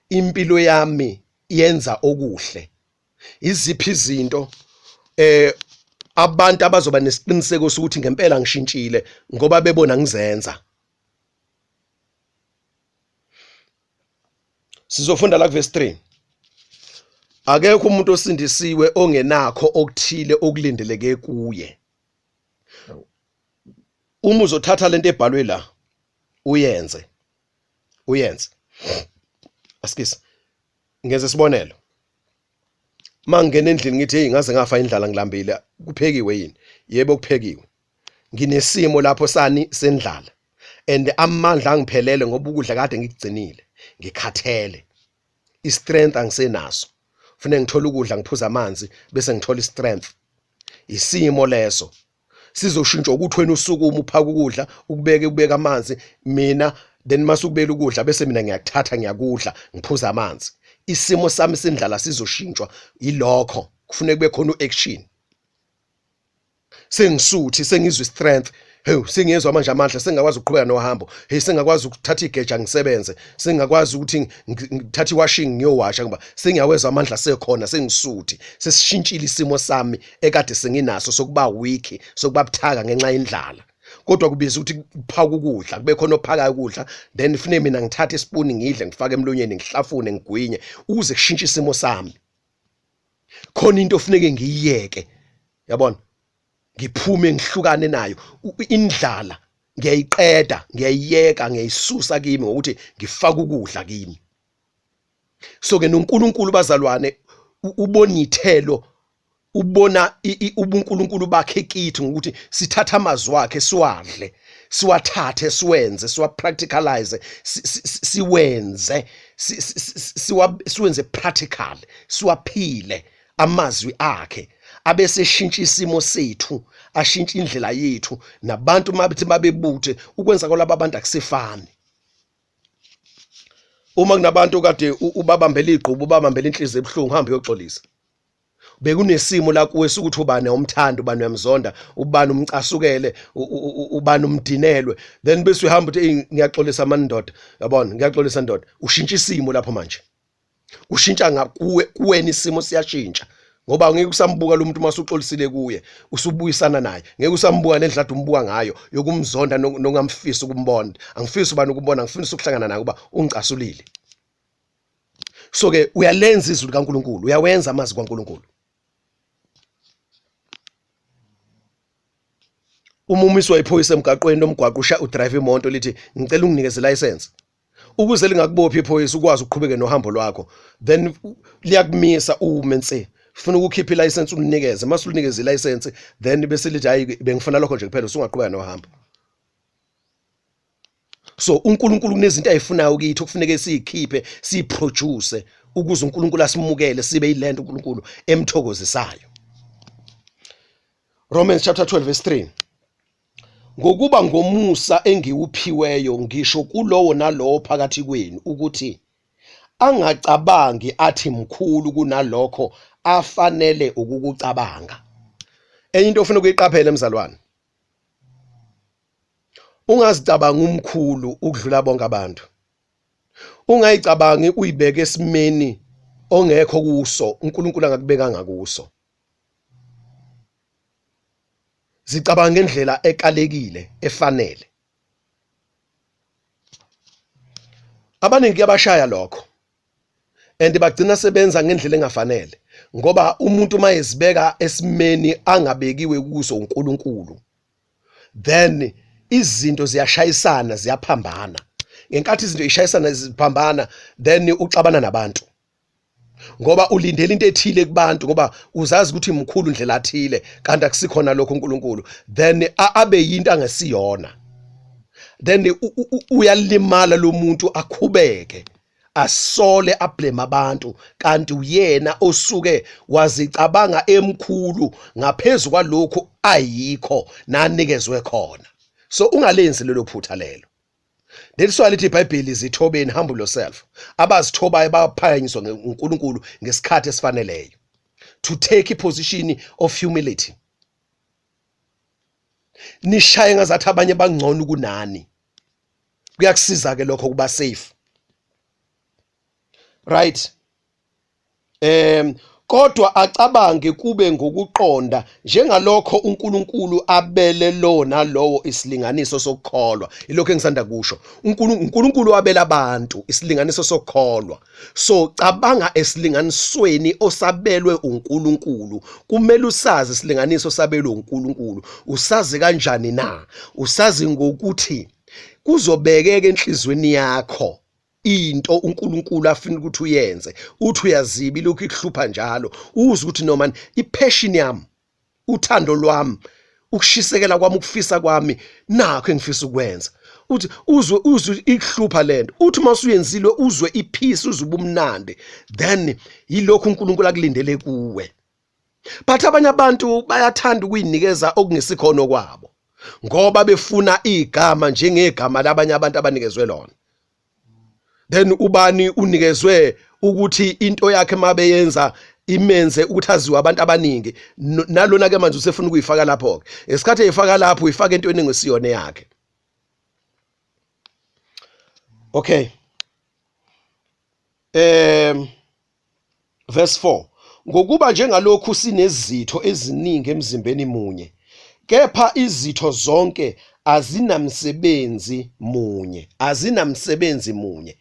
impilo yami yenza okuhle? Iziphi izinto abantu abazoba nesiqiniseko sokuthi ngempela ngishintshile ngoba bebona ngizenza? Sizofunda la kuverse 3. Akekho umuntu osindisiwe ongenakho okuthile okulindeleke kuye. Uma uzothatha lento ebhalwe la uyenze, uyenze. Asikise ngenze isibonelo. Mangena endlini ngithi hey, ngaze ngafa indlala, ngilambile, kuphekiwe yini? Yebo, kuphekiwe. Nginesimo lapho sani sendlala and amandla angiphelele ngoba ukudla kade ngikugcinile, ngikhathele, i-strength angisenaso, kufanele ngithole ukudla, ngiphuza amanzi bese ngithola i-strength. Isimo leso sizoshintsha ukuthi wena usukuma uphaka ukudla, ukubeke, ubeka amanzi, mina then masukubeka ukudla bese mina ngiyakuthatha ngiyakudla, ngiphuza amanzi. Isimo sami sendlala sizoshintshwa yilokho. Kufuneka kube khona u-action. Sengisuthi, sengizwa i-strength, hey, sengiyezwa manje amandla, sengingakwazi ukuqhubeka nohambo, hey, sengingakwazi ukuthatha igeja ngisebenze, sengingakwazi ukuthi ngithathe iwashing ngiyowasha, ngoba sengiyawezwa amandla sekhona, sengisuthi, sesishintshile isimo sami ekade senginaso sokuba weak, sokuba buthaka ngenxa yendlala. Kodwa kubiza ukuthi kuphaka ukudla, kube khona ophakayo ukudla, then kufanele mina ngithathe isipuni ngidle, ngifake emlonyeni, ngihlafune, ngigwinye ukuze kushintshe isimo sami. Khona into ofuneke ngiyiyeke, yabona, ngiphume ngihlukane nayo. Indlala ngiyayiqeda, ngiyayiyeka, ngiyayisusa kimi ngokuthi ngifake ukudla kimi. So ke noNkulunkulu bazalwane ubona ithelo, ubona ubuNkulunkulu bakhe kithi ngokuthi sithatha amazwi akhe siwadle, siwathathe, siwenze, siwa-practicalize, siwenze, siwenze practical, siwaphile amazwi akhe, abese eshintsha isimo sethu, ashintshe indlela yethu. Nabantu mabethi babebuthe ukwenza kwalaba bantu akusefani. Uma kunabantu kade ubabambela igqubu, ubabambela inhliziyo ebuhlungu, hamba uyoxolisa. Bekunesimo la kuwe sokuthi ubani umthanda, ubani uyamzonda, ubani umcasukele, ubani umdinelwe, then bese uhamba uthi hey, ngiyaxolisa mani ndoda, yabona, ngiyaxolisa ndoda. Ushintsha isimo lapho manje, kushintsha ngakuwe, kuwena isimo siyashintsha, ngoba ngeke usambuka lo muntu uma usuxolisile kuye, usubuyisana naye, ngeke usambuka nendlela umbuka ngayo yokumzonda nokungamfisi ukumbona. Angifisi ubani ukumbona, angifisi ukuhlangana naye kuba ungicasulile. So ke uyalenza izwi likaNkuluNkulu, uyawenza amazwi kaNkuluNkulu. Uma umiswa iphoyisa emgaqweni lomgwaqo, usha udrive imoto, lithi ngicela unginikeze license ukuze lingakubophi iphoyisa, ukwazi ukuqhubeka nohambo lwakho, then liyakumisa ume nse, funa ukukhipha ilicense, ulinikeze. Mase ulinikeze ilicense, then bese lithi hayi, bengifuna lokho nje kuphela, usungaqhubeka nohambo. So uNkulunkulu kunezinto ayifunayo kithi okufuneke siyikhiphe, siyiproduce ukuze uNkulunkulu asimukele, sibe yilento uNkulunkulu emthokozisayo. Romans chapter 12 verse 3, ngokuba ngomusa engiwuphiweyo ngisho kulowo nalowo phakathi kwenu ukuthi angacabangi athi mkhulu kunalokho afanele ukukucabanga. Enye into ofuna ukuyiqaphela emzalwane, ungazicabanga umkhulu ukudlula bonke abantu, ungayicabangi uyibeke esimeni ongekho kuso, uNkulunkulu angakubekanga kuso. Zicabanga ngendlela ekalekile efanele. Abaningi kuyabashaya lokho and bagcina sebenza ngendlela engafanele, ngoba umuntu uma ezibeka esimeni angabekiwe kuso uNkulunkulu, then izinto ziyashayisana, ziyaphambana. Ngenkathi izinto zishayisana ziphambana, then uxabana nabantu, ngoba ulindele into ethile kubantu, ngoba uzazi ukuthi mkhulu ndlela athile, kanti akusikhona lokho uNkulunkulu, then abe yinto angesiyona, then uyalimala lo muntu, akhubeke, asole, ablame abantu, kanti uyena osuke wazicabanga emkhulu ngaphezulu kwalokhu ayikho nanikezwe khona. So ungalenzi lelo phutha lelo. That's why lithi iBhayibheli, zithobeni, humble yourself. Abazithobayo baphakanyiswa nguNkulunkulu ngesikhathi esifaneleyo. To take a position of humility. Nishaye ngazathi abanye bangcono kunani. Kuyakusiza ke lokho kuba safe. Right. Kodwa acabange kube ngokuqonda njengalokho uNkulunkulu abele lo nalowo isilinganiso sokukholwa. Ilokho engisanda kusho. uNkulunkulu wabela abantu isilinganiso sokukholwa. So cabanga esilinganisweni osabelwe uNkulunkulu. Kumele usazi isilinganiso osabelwe uNkulunkulu. Usazi kanjani na? Usazi ngokuthi kuzobekeka enhlizweni yakho into uNkulunkulu afuna ukuthi uyenze. Uthi uyaziba ilokhu ikuhlupha njalo, uze ukuthi noma ipassion yami, uthando lwami, ukushisekela kwami, ukufisa kwami, nakho engifisa ukwenza. Uthi uzwe ikuhlupha lento, uthi uma usuyenzile uzwe ipeace, uzwe ubumnandi, then yilokhu uNkulunkulu akulindele kuwe. But abanye abantu bayathanda ukuyinikeza okungesikhono kwabo ngoba befuna igama njengegama labanye abantu abanikezwe lona. Then ubani unikezwe ukuthi into yakhe mabeyenza imenze ukuthi aziwe abantu abaningi, nalona ke manje usefuna ukuyifaka lapho ke. Esikhathi eyifaka lapho uyifaka entweni engesiyona yakhe. Okay. Verse 4, ngokuba njengalokhu sinezitho eziningi emzimbeni munye, kepha izitho zonke azinamsebenzi munye, azinamsebenzi munye.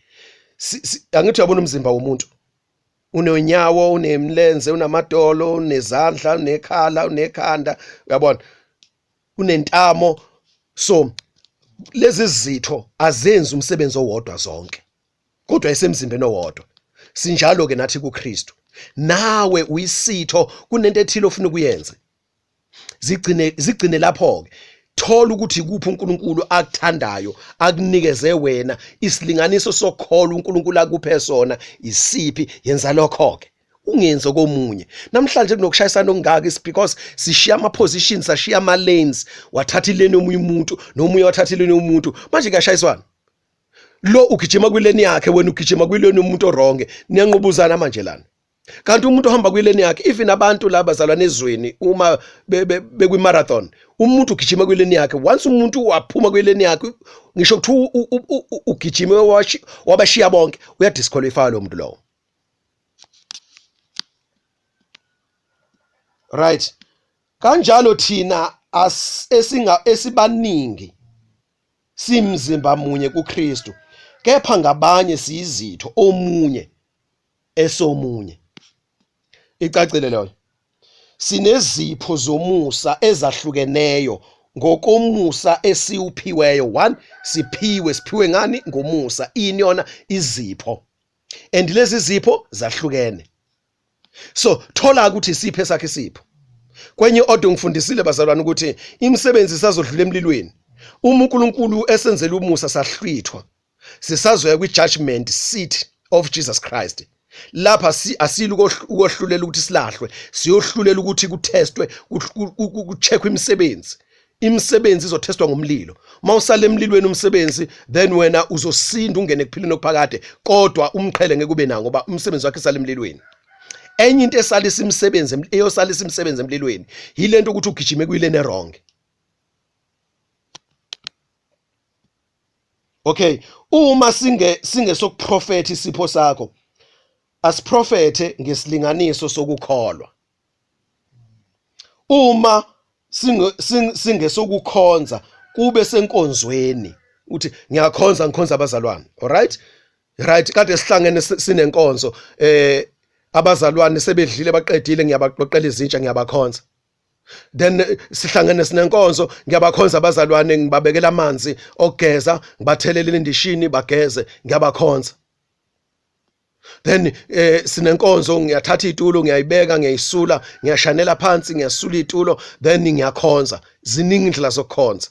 Angithi uyabona umzimba womuntu unonyawo, unemlenze, unamadolo, unezandla, unekhala, unekhanda, uyabona, unentamo. So lezi zitho azenzi umsebenzi owodwa zonke, kodwa esemzimbeni owodwa. Sinjalo ke nathi kuKristu. Nawe uyisitho, kunento ethile ofuna ukuyenza, zigcine lapho ke. Thola ukuthi ikuphi uNkulunkulu akuthandayo, akunikeze wena isilinganiso sokukholwa uNkulunkulu akuphe sona isiphi, yenza lokho ke, ungenzi okomunye. Namhlanje kunokushayisana okungaka is because sishiya ama positions, sashiya ama lanes, wathatha ilane yomunye umuntu nomunye wathatha ilane yomuntu, manje kuyashayiswana. Lo ugijima kwilane yakhe, wena ugijima kwilane yomuntu oronge, niyanqubuzana manje lana. Kanti umuntu ohamba kwilane yakhe, even abantu laba bazalwane ezweni uma bekwi marathon, umuntu ugijima kwilane yakhe. Once umuntu waphuma kwilane yakhe, ngisho kuthiwa ugijime wabashiya bonke, uyadisqualify lo muntu lowo. Right. Kanjalo thina esibaningi simzimba munye kuKristu, kepha ngabanye siyizitho omunye esomunye. Icacile leyo. Sinezipho zomusa ezahlukeneyo ngokomusa esiwuphiweyo. One, siphiwe ngani? Ngomusa. Ini yona? Izipho. And lezi zipho zahlukene. So thola ukuthi isipho esakhe isipho. Kwenye order ngifundisile bazalwane ukuthi imisebenzi isazodlula emlilweni. Uma uNkulunkulu esenzela umusa sahlwithwa, sisazoya kwi-judgment seat of Jesus Christ. Lapha asili ukohlulela ukuthi silahlwe, siyohlulela ukuthi kuthestwe, kucheckwe imisebenzi. Imisebenzi izothestwa ngomlilo. Mawusala emlilweni umsebenzi, then wena uzosinda ungene ekuphileni okuphakade, kodwa umqhele ngeke ube nawo ngoba umsebenzi wakhe isala emlilweni. Enye into esalisa imisebenzi, eyosalisa imisebenzi emlilweni, yilento ukuthi ugijime kuyilene wrong. Okay, uma singesokuprofetha isipho sakho, asiprofethe ngesilinganiso sokukholwa. Uma singesokukhonza, kube senkonzweni. Uthi ngiyakhonza, ngikhonza abazalwane. All right? Right, kade sihlangene sinenkonzo, abazalwane sebedlile baqedile, ngiyabaqoqela izintsha, ngiyabakhonza. Then sihlangene sinenkonzo, ngiyabakhonza abazalwane, ngibabekela amanzi okugeza, ngibathelele indishini bageze, ngiyabakhonza. Then sinenkonzo, ngiyathatha itulo ngiyayibeka, ngiyayisula, ngiyashanela phansi, ngiyasula itulo, then ngiyakhonza. Ziningi indlela zokukhonza.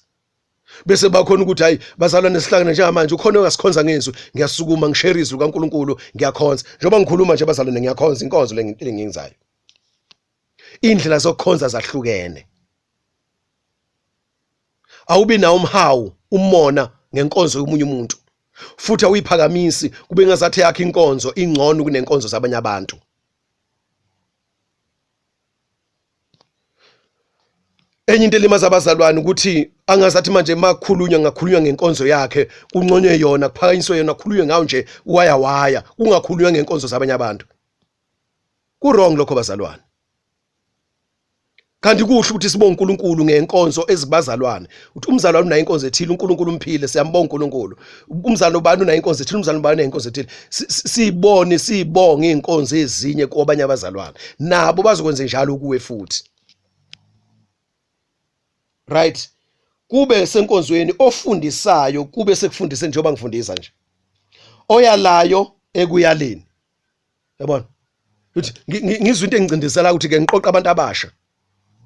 Bese bakhona ukuthi hayi bazalwane sihlangene njengamanje, ukhona ongasikhonza ngezwi, ngiyasukuma ngishare izwi kaNkuluNkulu, ngiyakhonza. Njengoba ngikhuluma nje bazalwane ngiyakhonza, inkonzo le engiyenzayo. Indlela zokukhonza zahlukene. Awubi nawo umhawu, umona ngenkonzo yomunye umuntu. Futhi awuyiphakamisi kube ngazathi yakhe inkonzo ingcono kunenkonzo zabanye abantu. Enye into elimaza abazalwane ukuthi angazathi manje makukhulunywa ngakhulunywa ngenkonzo yakhe, kunconywe yona, kuphakanyiswe yona, kukhulunywe ngayo nje waya waya, kungakhulunywa ngenkonzo zabanye abantu. Ku wrong lokho bazalwane. Kanti kuhle ukuthi sibonge uNkulunkulu ngenkonzo ezibazalwane. Uthi umzalwane unayo inkonzo ethile, uNkulunkulu umphile, siyambonga uNkulunkulu. Umzalwane ubani unayo inkonzo ethile, umzalwane ubani unayo inkonzo ethile. Sibone sibonge inkonzo ezinye kwabanye abazalwane. Nabo bazokwenza njalo kuwe futhi. Right? Kube senkonzweni ofundisayo, kube sekufundise njengoba ngifundisa nje. Oyalayo ekuyaleni. Yabona? Uthi ngizwe into engicindezela ukuthi ke ngiqoqa abantu abasha.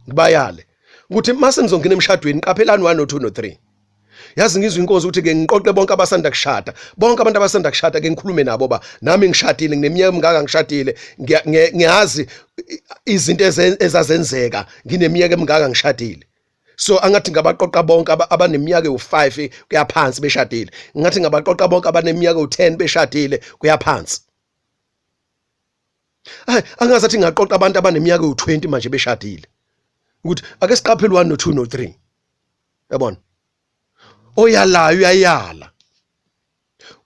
Ngibayale ukuthi mase ngizongena emshadweni qaphelani 1 no 2 no 3. Yazi ngizwe inkosi ukuthi ke ngiqoqe bonke abasanda kushada. Bonke abantu abasanda kushada ke ngikhulume nabo ba nami ngishadile ngineminyaka emingaka ngishadile ngiyazi izinto ezazenzeka ngineminyaka emingaka ngishadile. So angathi ngabaqoqa bonke abaneminyaka ewu5 kuyaphansi beshadile. Ngathi ngabaqoqa bonke abaneminyaka ewu10 beshadile kuyaphansi. Hayi angazi athi ngaqoqa abantu abaneminyaka ewu20 manje beshadile. Ukuthi ake siqaphele 1 no 2 no 3. Yabona? Oyalayo uyayala.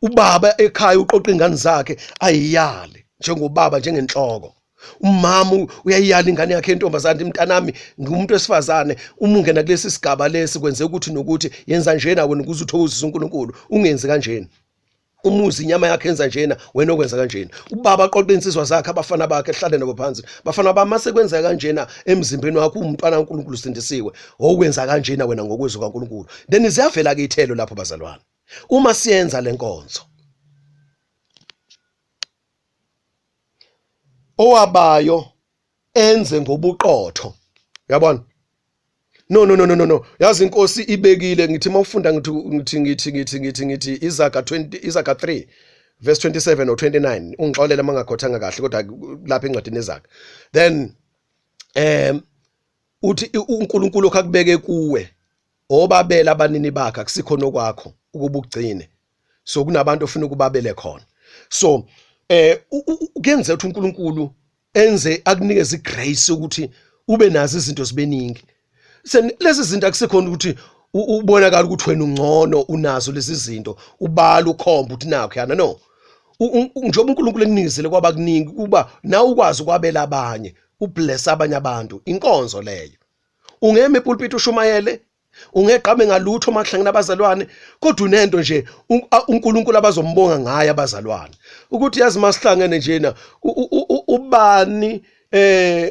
Ubaba ekhaya uqoqa ingane zakhe ayiyale njengobaba njengenhloko. Umama uyayiyala ingane yakhe yentombazane, mntanami ngiwumuntu wesifazane, uma ungena kulesi sigaba lesi kwenze ukuthi nokuthi yenza njena wena ukuze uthokozise uNkulunkulu, ungenzi kanjena. Umuzi inyama yakhe yenza njena wena okwenza kanjena. Ubaba aqoqe insizwa zakhe abafana bakhe ehlale nabo phansi, bafana bami mase kwenzeka kanjena emzimbeni wakho uwumntwana kaNkulunkulu usindisiwe, okwenza kanjena wena ngokwezwi kaNkulunkulu. Then ziyavela ke ithelo lapho bazalwane uma siyenza lenkonzo. Owabayo enze ngobuqotho. Uyabona? No no no no no. Yazi inkosi ibekile ngithi mawufunda ngithi ngithi ngithi ngithi ngithi ngithi Izaga 20 Izaga 3 verse 27 or 29 ungixolele mangakhothanga kahle kodwa lapha encwadini eZaga. Then uthi uNkulunkulu okakubeke kuwe obabela abanini bakhe akusikho nokwakho ukuba ugcine. So kunabantu ofuna ukubabele khona. So kuyenzeka ukuthi uNkulunkulu enze akunikeze igrace ukuthi ube nazo izinto zibeningi. Lezi zinto akusikhona ukuthi ubonakala ukuthi wena ungcono unazo lezi zinto ubala ukhomba ukuthi nakho yana no. Njengoba uNkulunkulu ekunikezele kwaba kuningi kuba nawe ukwazi ukwabela abanye, ubless abanye abantu, inkonzo leyo. Ungema epulpit ushumayele, ungeqabe ngalutho makuhlangene abazalwane, kodwa unento nje uNkulunkulu abazombonga ngaye abazalwane. Ukuthi yazi masihlangene njena ubani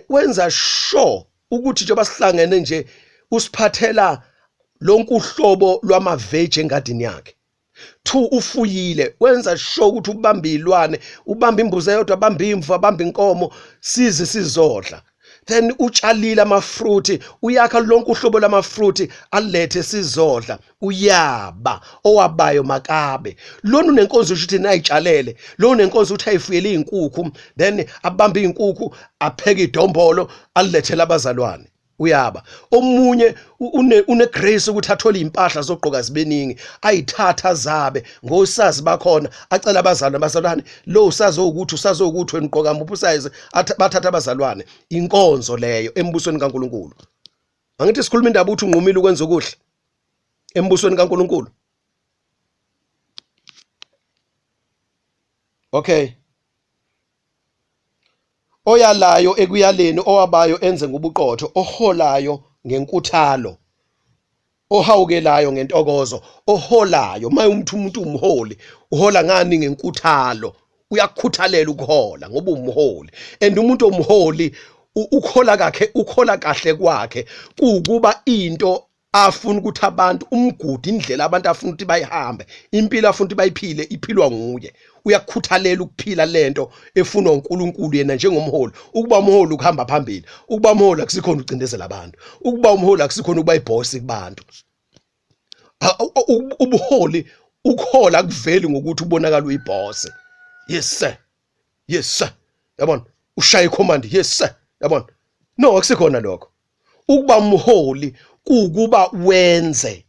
wenza sure ukuthi njengoba sihlangene nje usiphathela lonke uhlobo lwama-veg engadini yakhe. 2 ufuyile wenza sure ukuthi ubamba izilwane, ubamba imbuzi eyodwa, abamba imvu, abamba inkomo, size sizodla. Then utshalile amafruit, uyakha lonke uhlobo lwamafruit alethe sizodla. Uyaba owabayo makabe. Lona unenkonzo ukuthi nayitshalele, lona unenkonzo ukuthi ayifuyele izinkukhu, then abambe izinkukhu, apheke idombolo alilethele abazalwane. Uyaba omunye une grace ukuthi athole impahla zogqoka zibeningi, ayithatha zabe ngosazi bakhona, acela abazalwane, abazalwane lo usazi ukuthi usazi ukuthi wena ugqoka muphi usayizi, bathatha abazalwane. Inkonzo leyo embusweni kaNkulunkulu. Angithi sikhuluma indaba ukuthi unqumile ukwenza okuhle embusweni kaNkulunkulu. Okay. Oyalayo ekuyaleni, owabayo enze ngobuqotho, oholayo ngenkuthalo, ohawukelayo ngentokozo, oholayo. Maye umuntu umholi, uhola ngani? Ngenkuthalo. Uyakukhuthalela ukuhola ngoba umholi. And umuntu omholi ukhola kakhe, ukhola kahle kwakhe kukuba into afuna ukuthi abantu umgudi, indlela abantu afuna ukuthi bayihambe, impilo afuna ukuthi bayiphile iphilwa nguye. Uyakukhuthalela ukuphila lento efunwa uNkulunkulu yena njengomholi. Ukuba umholi ukuhamba phambili, ukuba umholi akusikhona ucindezela abantu, ukuba umholi akusikhona ukuba iboss kubantu. Ubuholi ukuhola akuveli ngokuthi ubonakala uyiboss. Yes sir, yes sir. Yabona, ushaya icommand, yes sir. Yabona, no, akusikhona lokho. Ukuba umholi kukuba wenze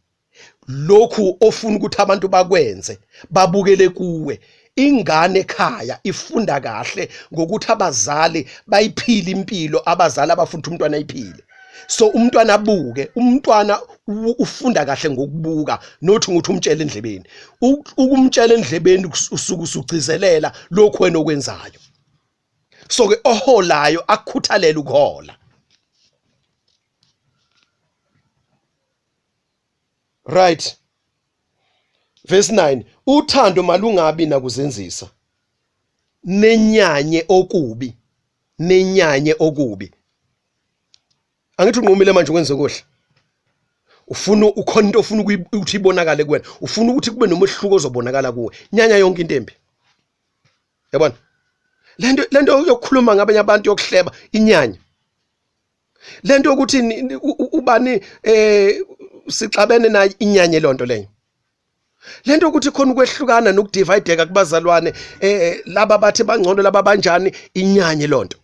lokhu ofuna ukuthi abantu bakwenze, babukele kuwe. Ingane ekhaya ifunda kahle ngokuthi abazali bayiphile impilo abazali abafuna ukuthi umntwana ayiphile. So umntwana abuke, umntwana ufunda kahle ngokubuka, not ukuthi umtshele endlebeni. Ukumtshela endlebeni usuke usugcizelela lokhu wena okwenzayo. So ke oholayo akukhuthalele ukuhola. Right. Verse 9, uthando malungabi nakuzenzisa. Nenyanye okubi. Nenyanye okubi. Angithi unqumile manje ukwenza okuhle. Ufuna ukhona into ofuna ukuthi ibonakale kuwena. Ufuna ukuthi kube nomehluko ozobonakala kuwe. Nyanya yonke into embi. Yabona? Lento yokukhuluma ngabanye abantu yokuhleba inyanya. Lento yokuthi ubani sixabene naye inyanye lonto leyo. Lento ukuthi khona ukwehlukana nokudivideka kubazalwane laba bathi bangcono laba banjani inyanye lonto.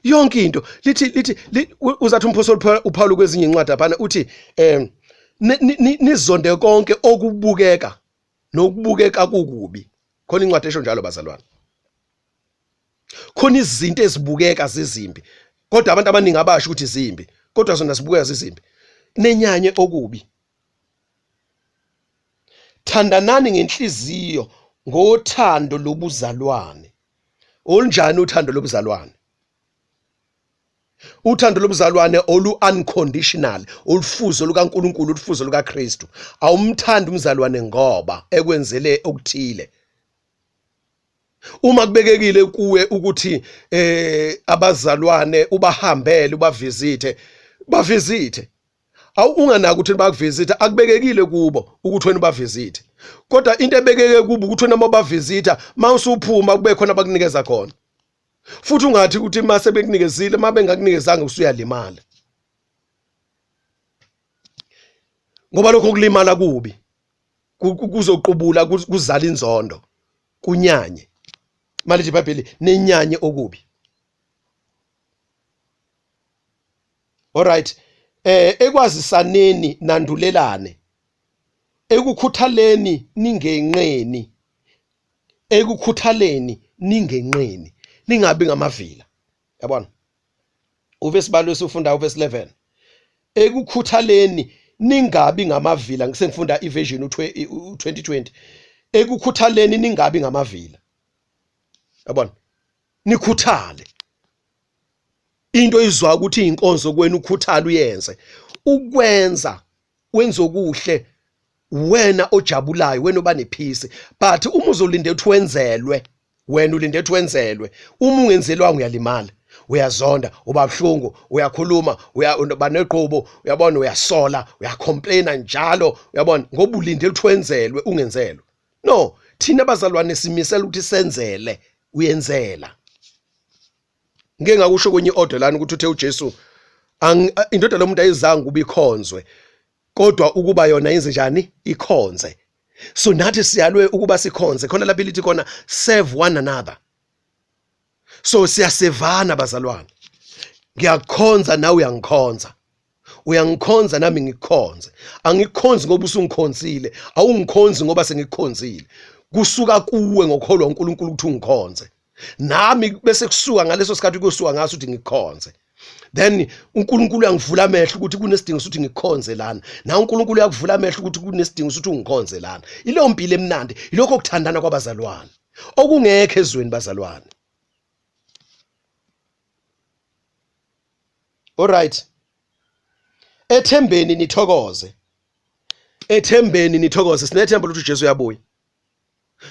Yonke into lithi uzathi umphostoli uPaul kwezinye incwadi apha uthi nizonde konke okubukeka nokubukeka kukubi. Khona incwadi esho njalo bazalwane. Khona izinto ezibukeka zizimbi kodwa abantu abaningi abasho ukuthi zimbi, kodwa zona zibukeka zizimbi. Nenyanye okubi. Thandanani ngenhliziyo ngothando lobuzalwane. Olunjani uthando lobuzalwane? Uthando lobuzalwane olu unconditional, olufuzo lukaNkuluNkulu, olufuzo lukaKristu. Awumthandi umzalwane ngoba ekwenzele okuthile. Uma kubekekile kuwe ukuthi abazalwane ubahambele ubavisithe, bavisithe. Awu unganaki ukuthi bakuvisitha, akubekekile kubo ukuthi wena ubavisithe. Kodwa into ebekeke kubo ukuthi wena mabavisitha, mawusuphuma kube khona abakunikeza khona. Futhi ungathi ukuthi mase bekunikezile, mabengakunikezanga usuyalimala. Ngoba lokho kulimala kubi. Kuzoqubula kuzala inzondo, kunyanye. Malithi iBhayibheli nenyanye okubi. Alright. Ekwazisaneni nandulelane. Ekukhuthaleni ningenqeni. Ekukhuthaleni ningenqeni. Ningabi ngamavila. Yabona? Uvesi balo esifunda uvesi 11. Ekukhuthaleni ningabi ngamavila, ngisengifunda iversion u2020. Ekukhuthaleni ningabi ngamavila. Yabona? Nikhuthale. Into izwa ukuthi inkonzo kwenu ukhuthale uyenze. Ukwenza wenza okuhle wena ojabulayo, wena oba nepeace. But uma uzolinde ukuthi wenzelwe, wena ulinde ukuthi wenzelwe, uma ungenzelwanga uyalimala, uyazonda, uba buhlungu, uyakhuluma, uba neqhubu, uyabona, uyasola, uyacomplaina njalo, uyabona, ngoba ulinde ukuthi wenzelwe ungenzelwe. No, thina bazalwane simisela ukuthi senzele, uyenzela. Ngeke ngakusho kwenye order lana ukuthi uthe uJesu indoda lomuntu ayizange ukuba ikhonzwe, kodwa ukuba yona yenze njani? Ikhonze. So nathi siyalwe ukuba sikhonze. Khona lapha lithi khona serve one another. So siyasevana bazalwane. Ngiyakukhonza nawe uyangikhonza. Uyangikhonza nami ngikukhonze. Angikukhonzi ngoba usungikhonzile, awungikhonzi ngoba sengikukhonzile. Kusuka kuwe ngokholwa uNkulunkulu ukuthi ungikhonze. Nami bese kusuka ngaleso sikhathi kuyosuka ngaso ukuthi ngikukhonze. Then uNkulunkulu uyangivula amehlo ukuthi kunesidingo sokuthi ngikhonze lana. Na uNkulunkulu uyakuvula amehlo ukuthi kunesidingo sokuthi ungikhonze lana. Ileyo mpilo emnandi, ilokho kuthandana kwabazalwane. Okungekho ezweni bazalwane. Alright. Ethembeni nithokoze. Ethembeni nithokoze. Sinethemba ukuthi uJesu uyabuya.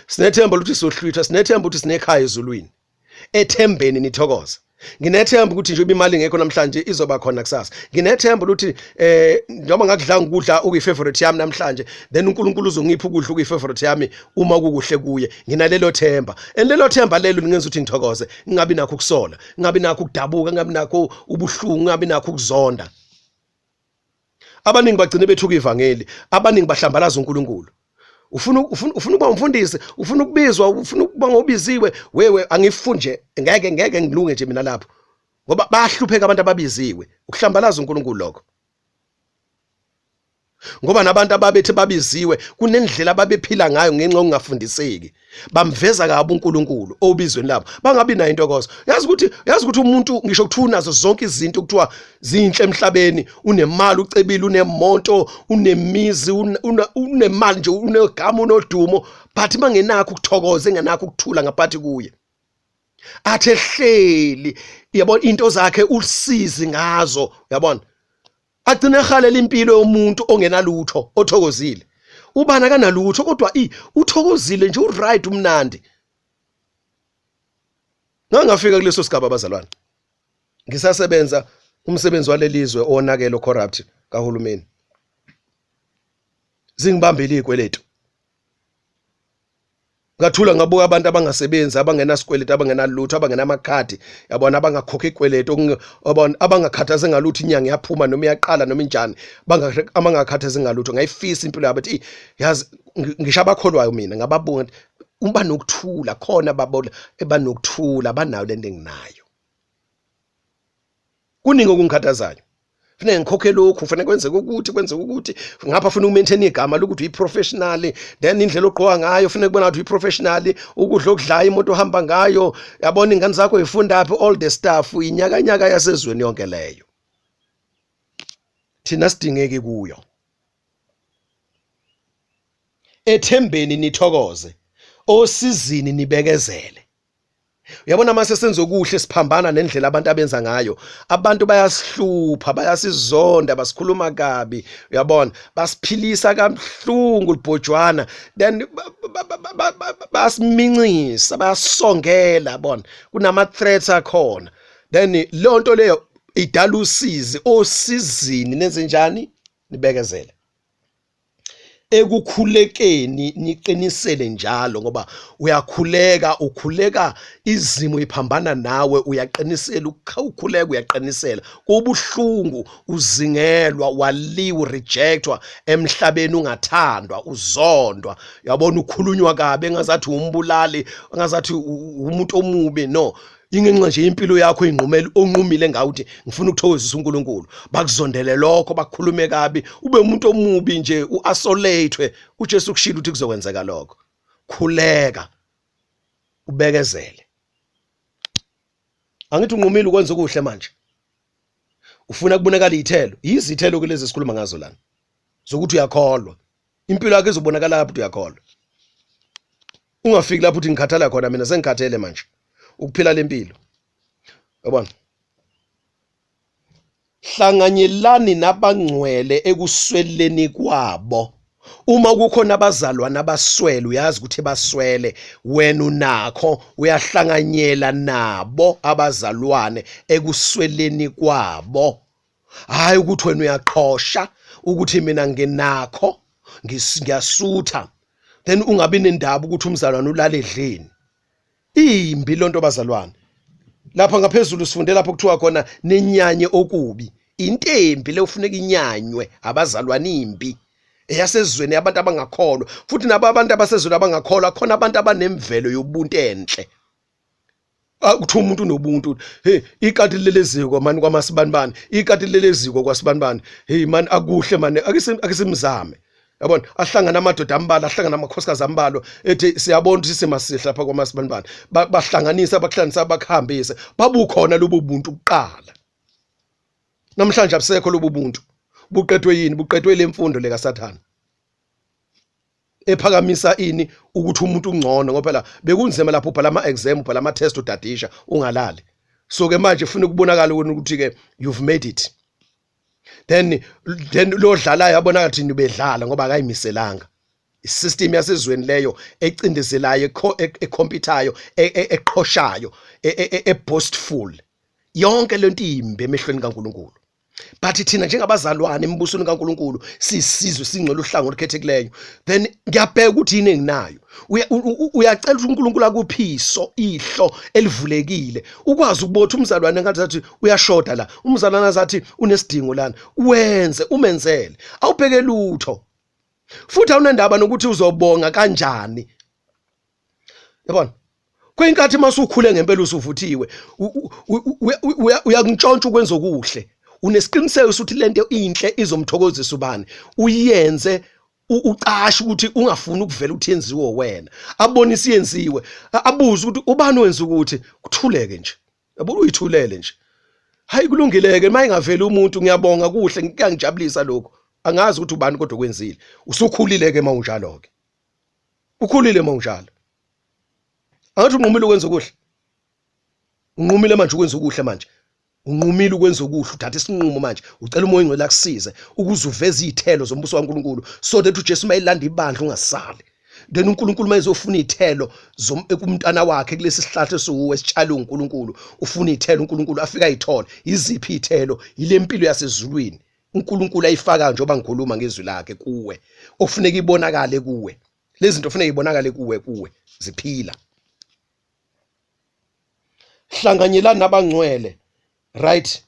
Sinethemba ukuthi sizohlwithwa, sinethemba ukuthi sinekhaya ezulwini. Ethembeni nithokoze. Nginethemba ukuthi njengoba imali ingekho namhlanje izoba khona kusasa. Nginethemba ukuthi njengoba ngakudlanga ukudla okuyi-favorite yami namhlanje, then uNkulunkulu uzongipha ukudla okuyi-favorite yami uma kukuhle kuye. Nginalelo themba. And lelo themba lelo lingenza ukuthi ngithokoze, ngingabi nakho ukusola, ngingabi nakho ukudabuka, ngingabi nakho ubuhlungu, ngingabi nakho ukuzonda. Abaningi bagcine bethuka ivangeli, abaningi bahlambalaza uNkulunkulu. Ufuna ukuba umfundisi, ufuna ukubizwa, ufuna ukuba ngobiziwe, wewe angifuni nje, ngeke ngilunge nje mina lapho. Ngoba bayahlupheka abantu ababiziwe, ukuhlambalaza uNkulunkulu lokho. Ngoba nabantu ababethi babiziwe kunendlela ababephila ngayo ngenxa yokungafundiseki. Bamveza kabi uNkulunkulu obizweni labo, bangabi nayo intokozo. Yazi ukuthi umuntu ngisho kuthiwa unazo zonke izinto kuthiwa zinhle emhlabeni, unemali, ucebile, unemonto, unemizi, unemali nje, unegama, unodumo, but mangenakho ukuthokoza, engenakho ukuthula ngaphakathi kuye. Athi ehleli, yabona, into zakhe usizi ngazo, uyabona, agcine ehalela impilo yomuntu ongenalutho othokozile. Ubani akanalutho kodwa uthokozile nje, uright, umnandi. Ngangafika kuleso sigaba abazalwane, ngisasebenza umsebenzi walelizwe owonakele, corrupt kahulumeni, zingibambile izikweletu. Ngathula ngabuka abantu abangasebenzi, abangenasikweletu, abangenalutho, abangenamakhadi, yabona, abangakhokhi ikweletu, yabona, abangakhathaze ngalutho, inyanga iyaphuma noma iyaqala noma injani, abangakhathaze ngalutho. Ngayifisa impilo yabo, ethi yazi ngisho abakholwayo mina ngababuka ngithi uba nokuthula khona, babona ebanokuthula, banayo lento enginayo. Kuningi okungikhathazayo, kufanele ngikhokhe lokhu, kufanele kwenzeke ukuthi, kwenzeke ukuthi ngapha, funa ukumaintain igama lokuthi uyi-professional, then indlela ogqoka ngayo kufanele kubona ukuthi uyi-professional, ukudla okudlayo, imoto ohamba ngayo, yabona, ingane zakho ifundaphi, all the stuff, inyakanyaka yasezweni yonke leyo thina sidingeki kuyo. Ethembeni nithokoze, osizini nibekezele. Uyabona, mase senze okuhle siphambana nendlela abantu abenza ngayo, abantu bayasihlupha, bayasizonda, basikhuluma kabi, uyabona, basiphilisa kamhlungu libhojwana, then bayasimincisa, bayasongela, yabona, kunama threats akhona, then leyo nto leyo idala usizi. Osizini nenze njani? Nibekezele. Ekukhulekeni niqinisele njalo, ngoba uyakhuleka, ukhuleka izimo iphambana nawe, uyaqinisela, ukhuleka, uyaqinisela, kubuhlungu, uzingelwa, waliwa, rejectwa emhlabeni, ungathandwa, uzondwa, uyabona, ukhulunywa kabi engazathi umbulali, engazathi umuntu omubi. No, ingenxa nje impilo yakho inqumele onqumile ngawe ukuthi ngifuna ukuthokozisa uNkulunkulu, bakuzondele lokho, bakhulume kabi, ube umuntu omubi nje, uisolate. uJesu kushilo ukuthi kuzokwenzeka lokho. Khuleka ubekezele. Angithi unqumile ukwenza okuhle, manje ufuna kubonakala izithelo. Yizithelo ke lezi esikhuluma ngazo lana zokuthi uyakholwa, impilo yakho izobonakala lapho ukuthi uyakholwa. Ungafiki lapho uthi ngikhathala khona, mina sengikhathele manje ukuphila lempilo, yabona. Hlanganyelani nabangcwele ekusweleni kwabo. Uma kukhona abazalwane abaswele, uyazi ukuthi baswele, wena unakho, uyahlanganyela nabo abazalwane ekusweleni kwabo. Hayi ukuthi wena uyaqhosha ukuthi mina nginakho, ngiyasutha, then ungabi nendaba ukuthi umzalwane ulale edleni. Imbi lonto bazalwane. Lapha ngaphezulu sifunde lapho kuthiwa khona nenyanye okubi. Into embi le ufuneka inyanywe abazalwane, imbi eyasezweni abantu abangakholwa. Futhi nabo abantu abasezweni abangakholwa, khona abantu abanemvelo yobuntu enhle, kuthiwa umuntu unobuntu. Hey, ikati leleziko mani kwamasibanibani, ikati leleziko kwasibanibani, hey mani, akuhle mani, ake simzame, yabona. Ahlangana amadoda ambalwa, ahlangana amakhosikazi ambalwa, ethi siyabona ukuthi simasihle lapha kwamasibanibani, bahlanganisa, bakuhlanganisa, bakuhambise, babukhona lobo buntu kuqala. Namhlanje abusekho lobo buntu. Buqedwe yini? Buqedwe le mfundo le kaSathane ephakamisa ini ukuthi umuntu ungcono, ngoba phela bekunzima lapho ubhala ama-exam, ubhala ama-test, udadisha ungalali. So ke manje ufuna ukubonakala ukuthi ke you've made it, then lo dlalayo abonakala ukuthi nibedlala ngoba akayimiselanga. Isystem yasezweni leyo ecindezelayo, ecompetayo, eqhoshayo, eboastful, yonke lento imbi emehlweni kaNkuluNkulu. But thina njengabazalwane embusweni kaNkuluNkulu sisizwe singcwele, uhlango olukhethekileyo. Then ngiyabheka ukuthi yini enginayo. Uyacela ukuthi uNkulunkulu akuphiso ihlo elivulekile, ukwazi ukubotha umzalwane ngathi athi uyashoda la, umzalwane azathi unesidingo lana, wenze, umenzele, awubheke lutho, futhi awunendaba nokuthi uzobonga kanjani, yabona. Kuyinkathi masukhule ngempela, usuvuthiwe, uyakuntshontsha ukwenza okuhle, unesiqiniseko ukuthi lento inhle izomthokozisa ubani, uyenze ucashe ukuthi ungafuni ukuvela ukuthi yenziwe wena, abone isiyenziwe, abuze ukuthi ubani wenza ukuthi, kuthuleke nje, yabo, uyithulele nje. Hayi, kulungileke, mayingaveli umuntu, ngiyabonga, kuhle, kuyangijabulisa lokho, angazi ukuthi ubani kodwa kwenzile. Usukhulile ke mawunjalo ke, ukhulile mawunjalo. Angathi unqumile ukwenza okuhle. Unqumile manje ukwenza okuhle manje. Unqumile ukwenza okuhle, uthatha isinqumo manje. Ucela uMoya oNgcwele akusize ukuze uveze izithelo zombuso kaNkulunkulu so that uJesu mayelanda ibandla ungasali. Then uNkulunkulu mayezofuna izithelo kumntana wakhe kulesi sihlahla esiwuwe esitshalwe uNkulunkulu, ufuna izithelo uNkulunkulu afika ayithole. Iziphi izithelo? Ile mpilo yasezulwini uNkulunkulu ayifaka njengoba ngikhuluma ngezwi lakhe kuwe, okufuneka ibonakale kuwe. Lezi zinto kufuneka ibonakale kuwe ziphila. Hlanganyelani nabangcwele, right,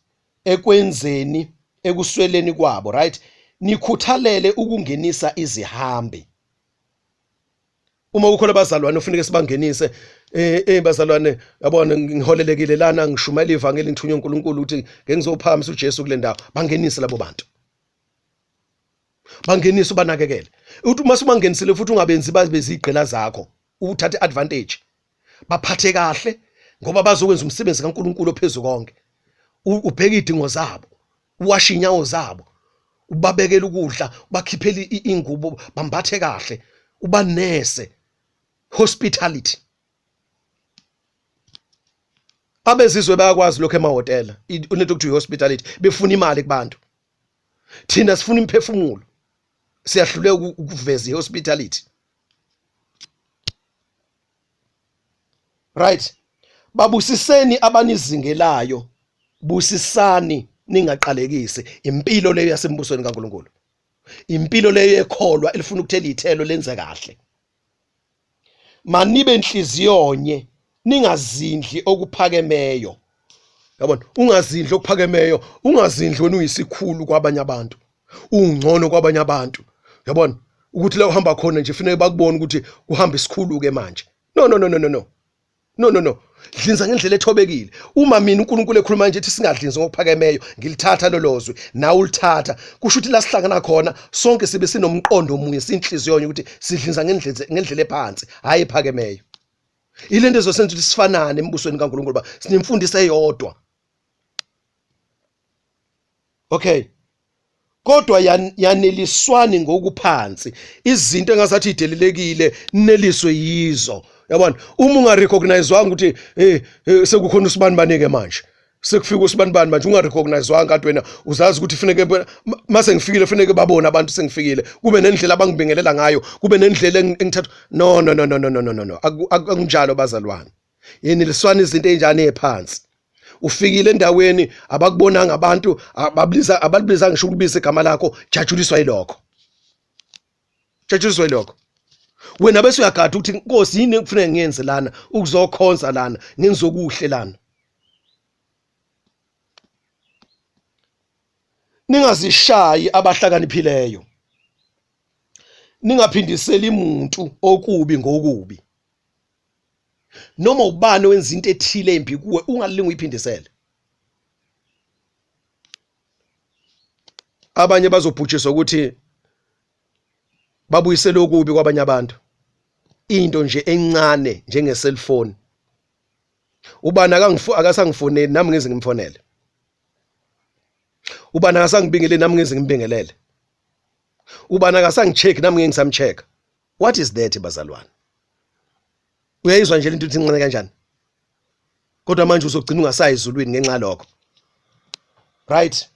ekwenzeni ekusweleni kwabo, right, nikhuthalele ukungenisa izihambi. Uma kukhona abazalwane ofuneka sibangenise, bazalwane, yabona ngiholelekile lana, ngishumayela ivangeli, ngithunywe uNkulunkulu ukuthi ngeke ngizophakamisa uJesu kule ndawo. Bangenise labo bantu, bangenise, ubanakekele. Uthi uma usubangenisile futhi ungabenzi babe zigqila zakho, uthathe advantage, baphathe kahle ngoba bazokwenza umsebenzi kaNkulunkulu ophezulu konke. Ubheke idingo zabo, uwashe inyawo zabo, ubabekele ukudla, ubakhiphele ingubo, bambathe kahle, ubanese. Hospitality. Abezizwe bayakwazi lokho emahhotela, unento okuthiwa i-hospitality, befuna imali kubantu. Thina sifuna imiphefumulo, siyahluleka ukuveza i-hospitality. Right, babusiseni abanizingelayo, busisani ningaqalekisi. Impilo leyo yasembusweni kaNkulunkulu, impilo leyo ekholwa elifuna ukuthela ithelo lenze kahle. Manibe inhliziyonye, ningazindli okuphakemeyo. Yabona, ungazindli okuphakemeyo, ungazindli wena uyisikhulu kwabanye abantu, ungcono kwabanye abantu. Yabona ukuthi la uhamba khona nje kufanele bakubone ukuthi kuhamba isikhulu ke manje. No, no, no, no, no, no, no, no, no. Dlinza ngendlela ethobekile. Uma mina uNkulunkulu ekhuluma nje ethi singadlinzi ngokuphakemeyo, ngilithatha lolo zwi, nawe ulithatha, kusho ukuthi la sihlangana khona sonke sibe sinomqondo omunye, sinhliziyo ukuthi sidlinza ngendlela ephansi, hayi ephakemeyo. Ile nto ezosenza ukuthi sifanane embusweni kaNkulunkulu, ba sinemfundiso eyodwa. Okay, kodwa yaneliswani ngokuphansi, izinto engazathi idelelekile neliswe yizo. Yabona, uma ungarecognizewanga ukuthi hey, sekukhona usibani banike manje, sekufika usibani bani manje, ungarecognizewanga kanti wena uzazi ukuthi funeke mase ngifikile funeke babone abantu sengifikile, kube nendlela abangibingelela ngayo, kube nendlela engithatha. No, no, no, no, no, no, no, no, akunjalo bazalwane. Yeneliswana izinto ezinjani eziphansi. Ufikile endaweni abakubonanga abantu, ababliza abalibiza ngisho ukubiza igama lakho, jatshuliswa yilokho, jatshuliswa yilokho. Wena bese uyagada ukuthi Nkosi yini ekufanele ngiyenze lana, ukuzokhonza lana, ngenze okuhle lana. Ningazishayi abahlakaniphileyo, ningaphindiseli umuntu okubi ngokubi. Noma ubani owenza into ethile embi kuwe, ungalingi uyiphindisele. Abanye bazobhujiswa ukuthi babuyisele okubi kwabanye abantu. Into nje encane njenge cellphone, ubani akasangifoneli nami ngize ngimfonele, ubani akasangibingeleli nami ngize ngimbingelele, ubani akasangicheck nami ngeke ngisamcheck. What is that bazalwane? Uyayizwa nje lento ukuthi incane kanjani? Kodwa manje uzogcina ungasayi ezulwini ngenxa yalokho. Right,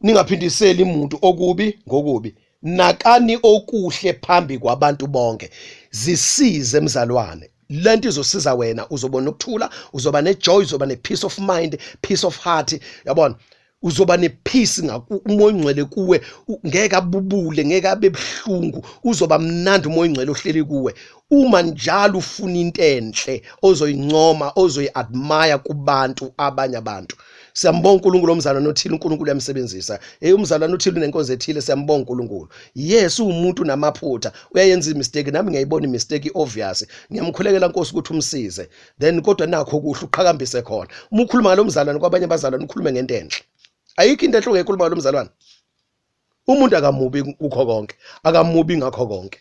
ningaphindiseli umuntu okubi ngokubi, nakani okuhle phambi kwabantu bonke. Zisize mzalwane, lento izosiza wena, uzobona ukuthula, uzoba nejoy, uzoba ne-peace of mind, peace of heart. Yabona, uzoba nepeace uMoya oNgcwele kuwe, ngeke abubule, ngeke abe buhlungu, uzoba mnandi uMoya oNgcwele ohleli kuwe. Uma njalo ufuna into enhle ozoyincoma, ozoyi-admire kubantu, abanye abantu. Siyambonga uNkulunkulu omzalwane othile, uNkulunkulu uyamsebenzisa. Hey, umzalwane othile unenkonzo ethile, siyambonga uNkulunkulu. Yes, uwumuntu unamaphutha, uyayenza imistake, nami ngiyayibona imistake obvious. Ngiyamkhulekela Nkosi ukuthi umsize. Then kodwa nakho kuhle uqhakambise khona. Uma ukhuluma ngalo mzalwane kwabanye abazalwane, ukhulume ngento enhle. Ayikho into enhle ongayikhuluma ngalo mzalwane. Umuntu akamubi kukho konke, akamubi ngakho konke.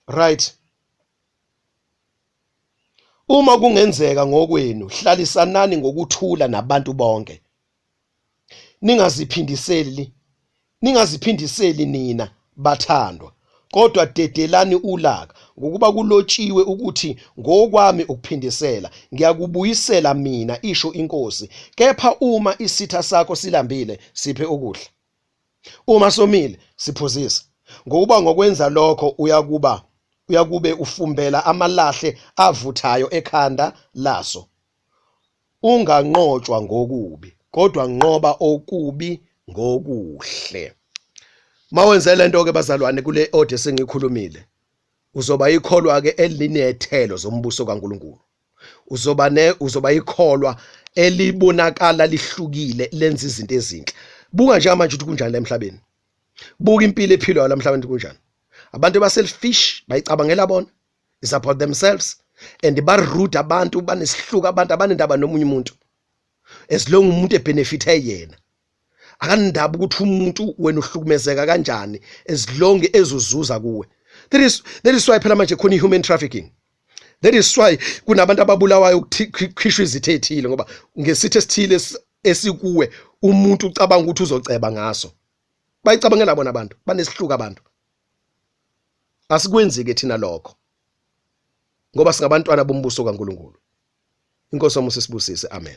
Right. Uma kungenzeka ngokwenu, hlalisanani ngokuthula nabantu bonke. Ningaziphindiseli, ningaziphindiseli nina bathandwa, kodwa dedelani ulaka, Ngokuba kulotshiwe ukuthi, Ngokwami ukuphindisela, ngiyakubuyisela mina, isho iNkosi. Kepha uma isitha sakho silambile, siphe ukudla. Uma somile, siphuzise. Ngokuba ngokwenza lokho uyakuba uyakube ufumbela amalahle avuthayo ekhanda laso. Unganqotshwa ngokubi, kodwa nqoba okubi ngokuhle. Mawenze lento ke bazalwane kule order sengikhulumile, uzoba ikholwa ke elinethelo zombuso kaNkuluNkulu. Uzoba ne uzoba ikholwa elibonakala lihlukile lenza izinto ezinhle. Buka nje manje ukuthi kunjani la emhlabeni. Buka impilo ephilwayo la emhlabeni kunjani. Abantu abaselfish bayicabangela bona. It's about themselves and ba rude abantu banesihluku abantu abanendaba nomunye umuntu. As long umuntu ebenefithe yena. Akanindaba ukuthi umuntu wena uhlukumezeka kanjani as long ezozuza kuwe. That is why phela manje khona human trafficking. That is why kunabantu ababulawayo ukukhishwa izitho ezithile ngoba ngesitho esithile esikuwe umuntu ucabanga ukuthi uzoceba ngaso. Bayicabangela bona abantu, banesihluku abantu. Asikwenzi ke thina lokho ngoba singabantwana bombuso kaNkuluNkulu. Inkosi yomusa isibusise. Amen.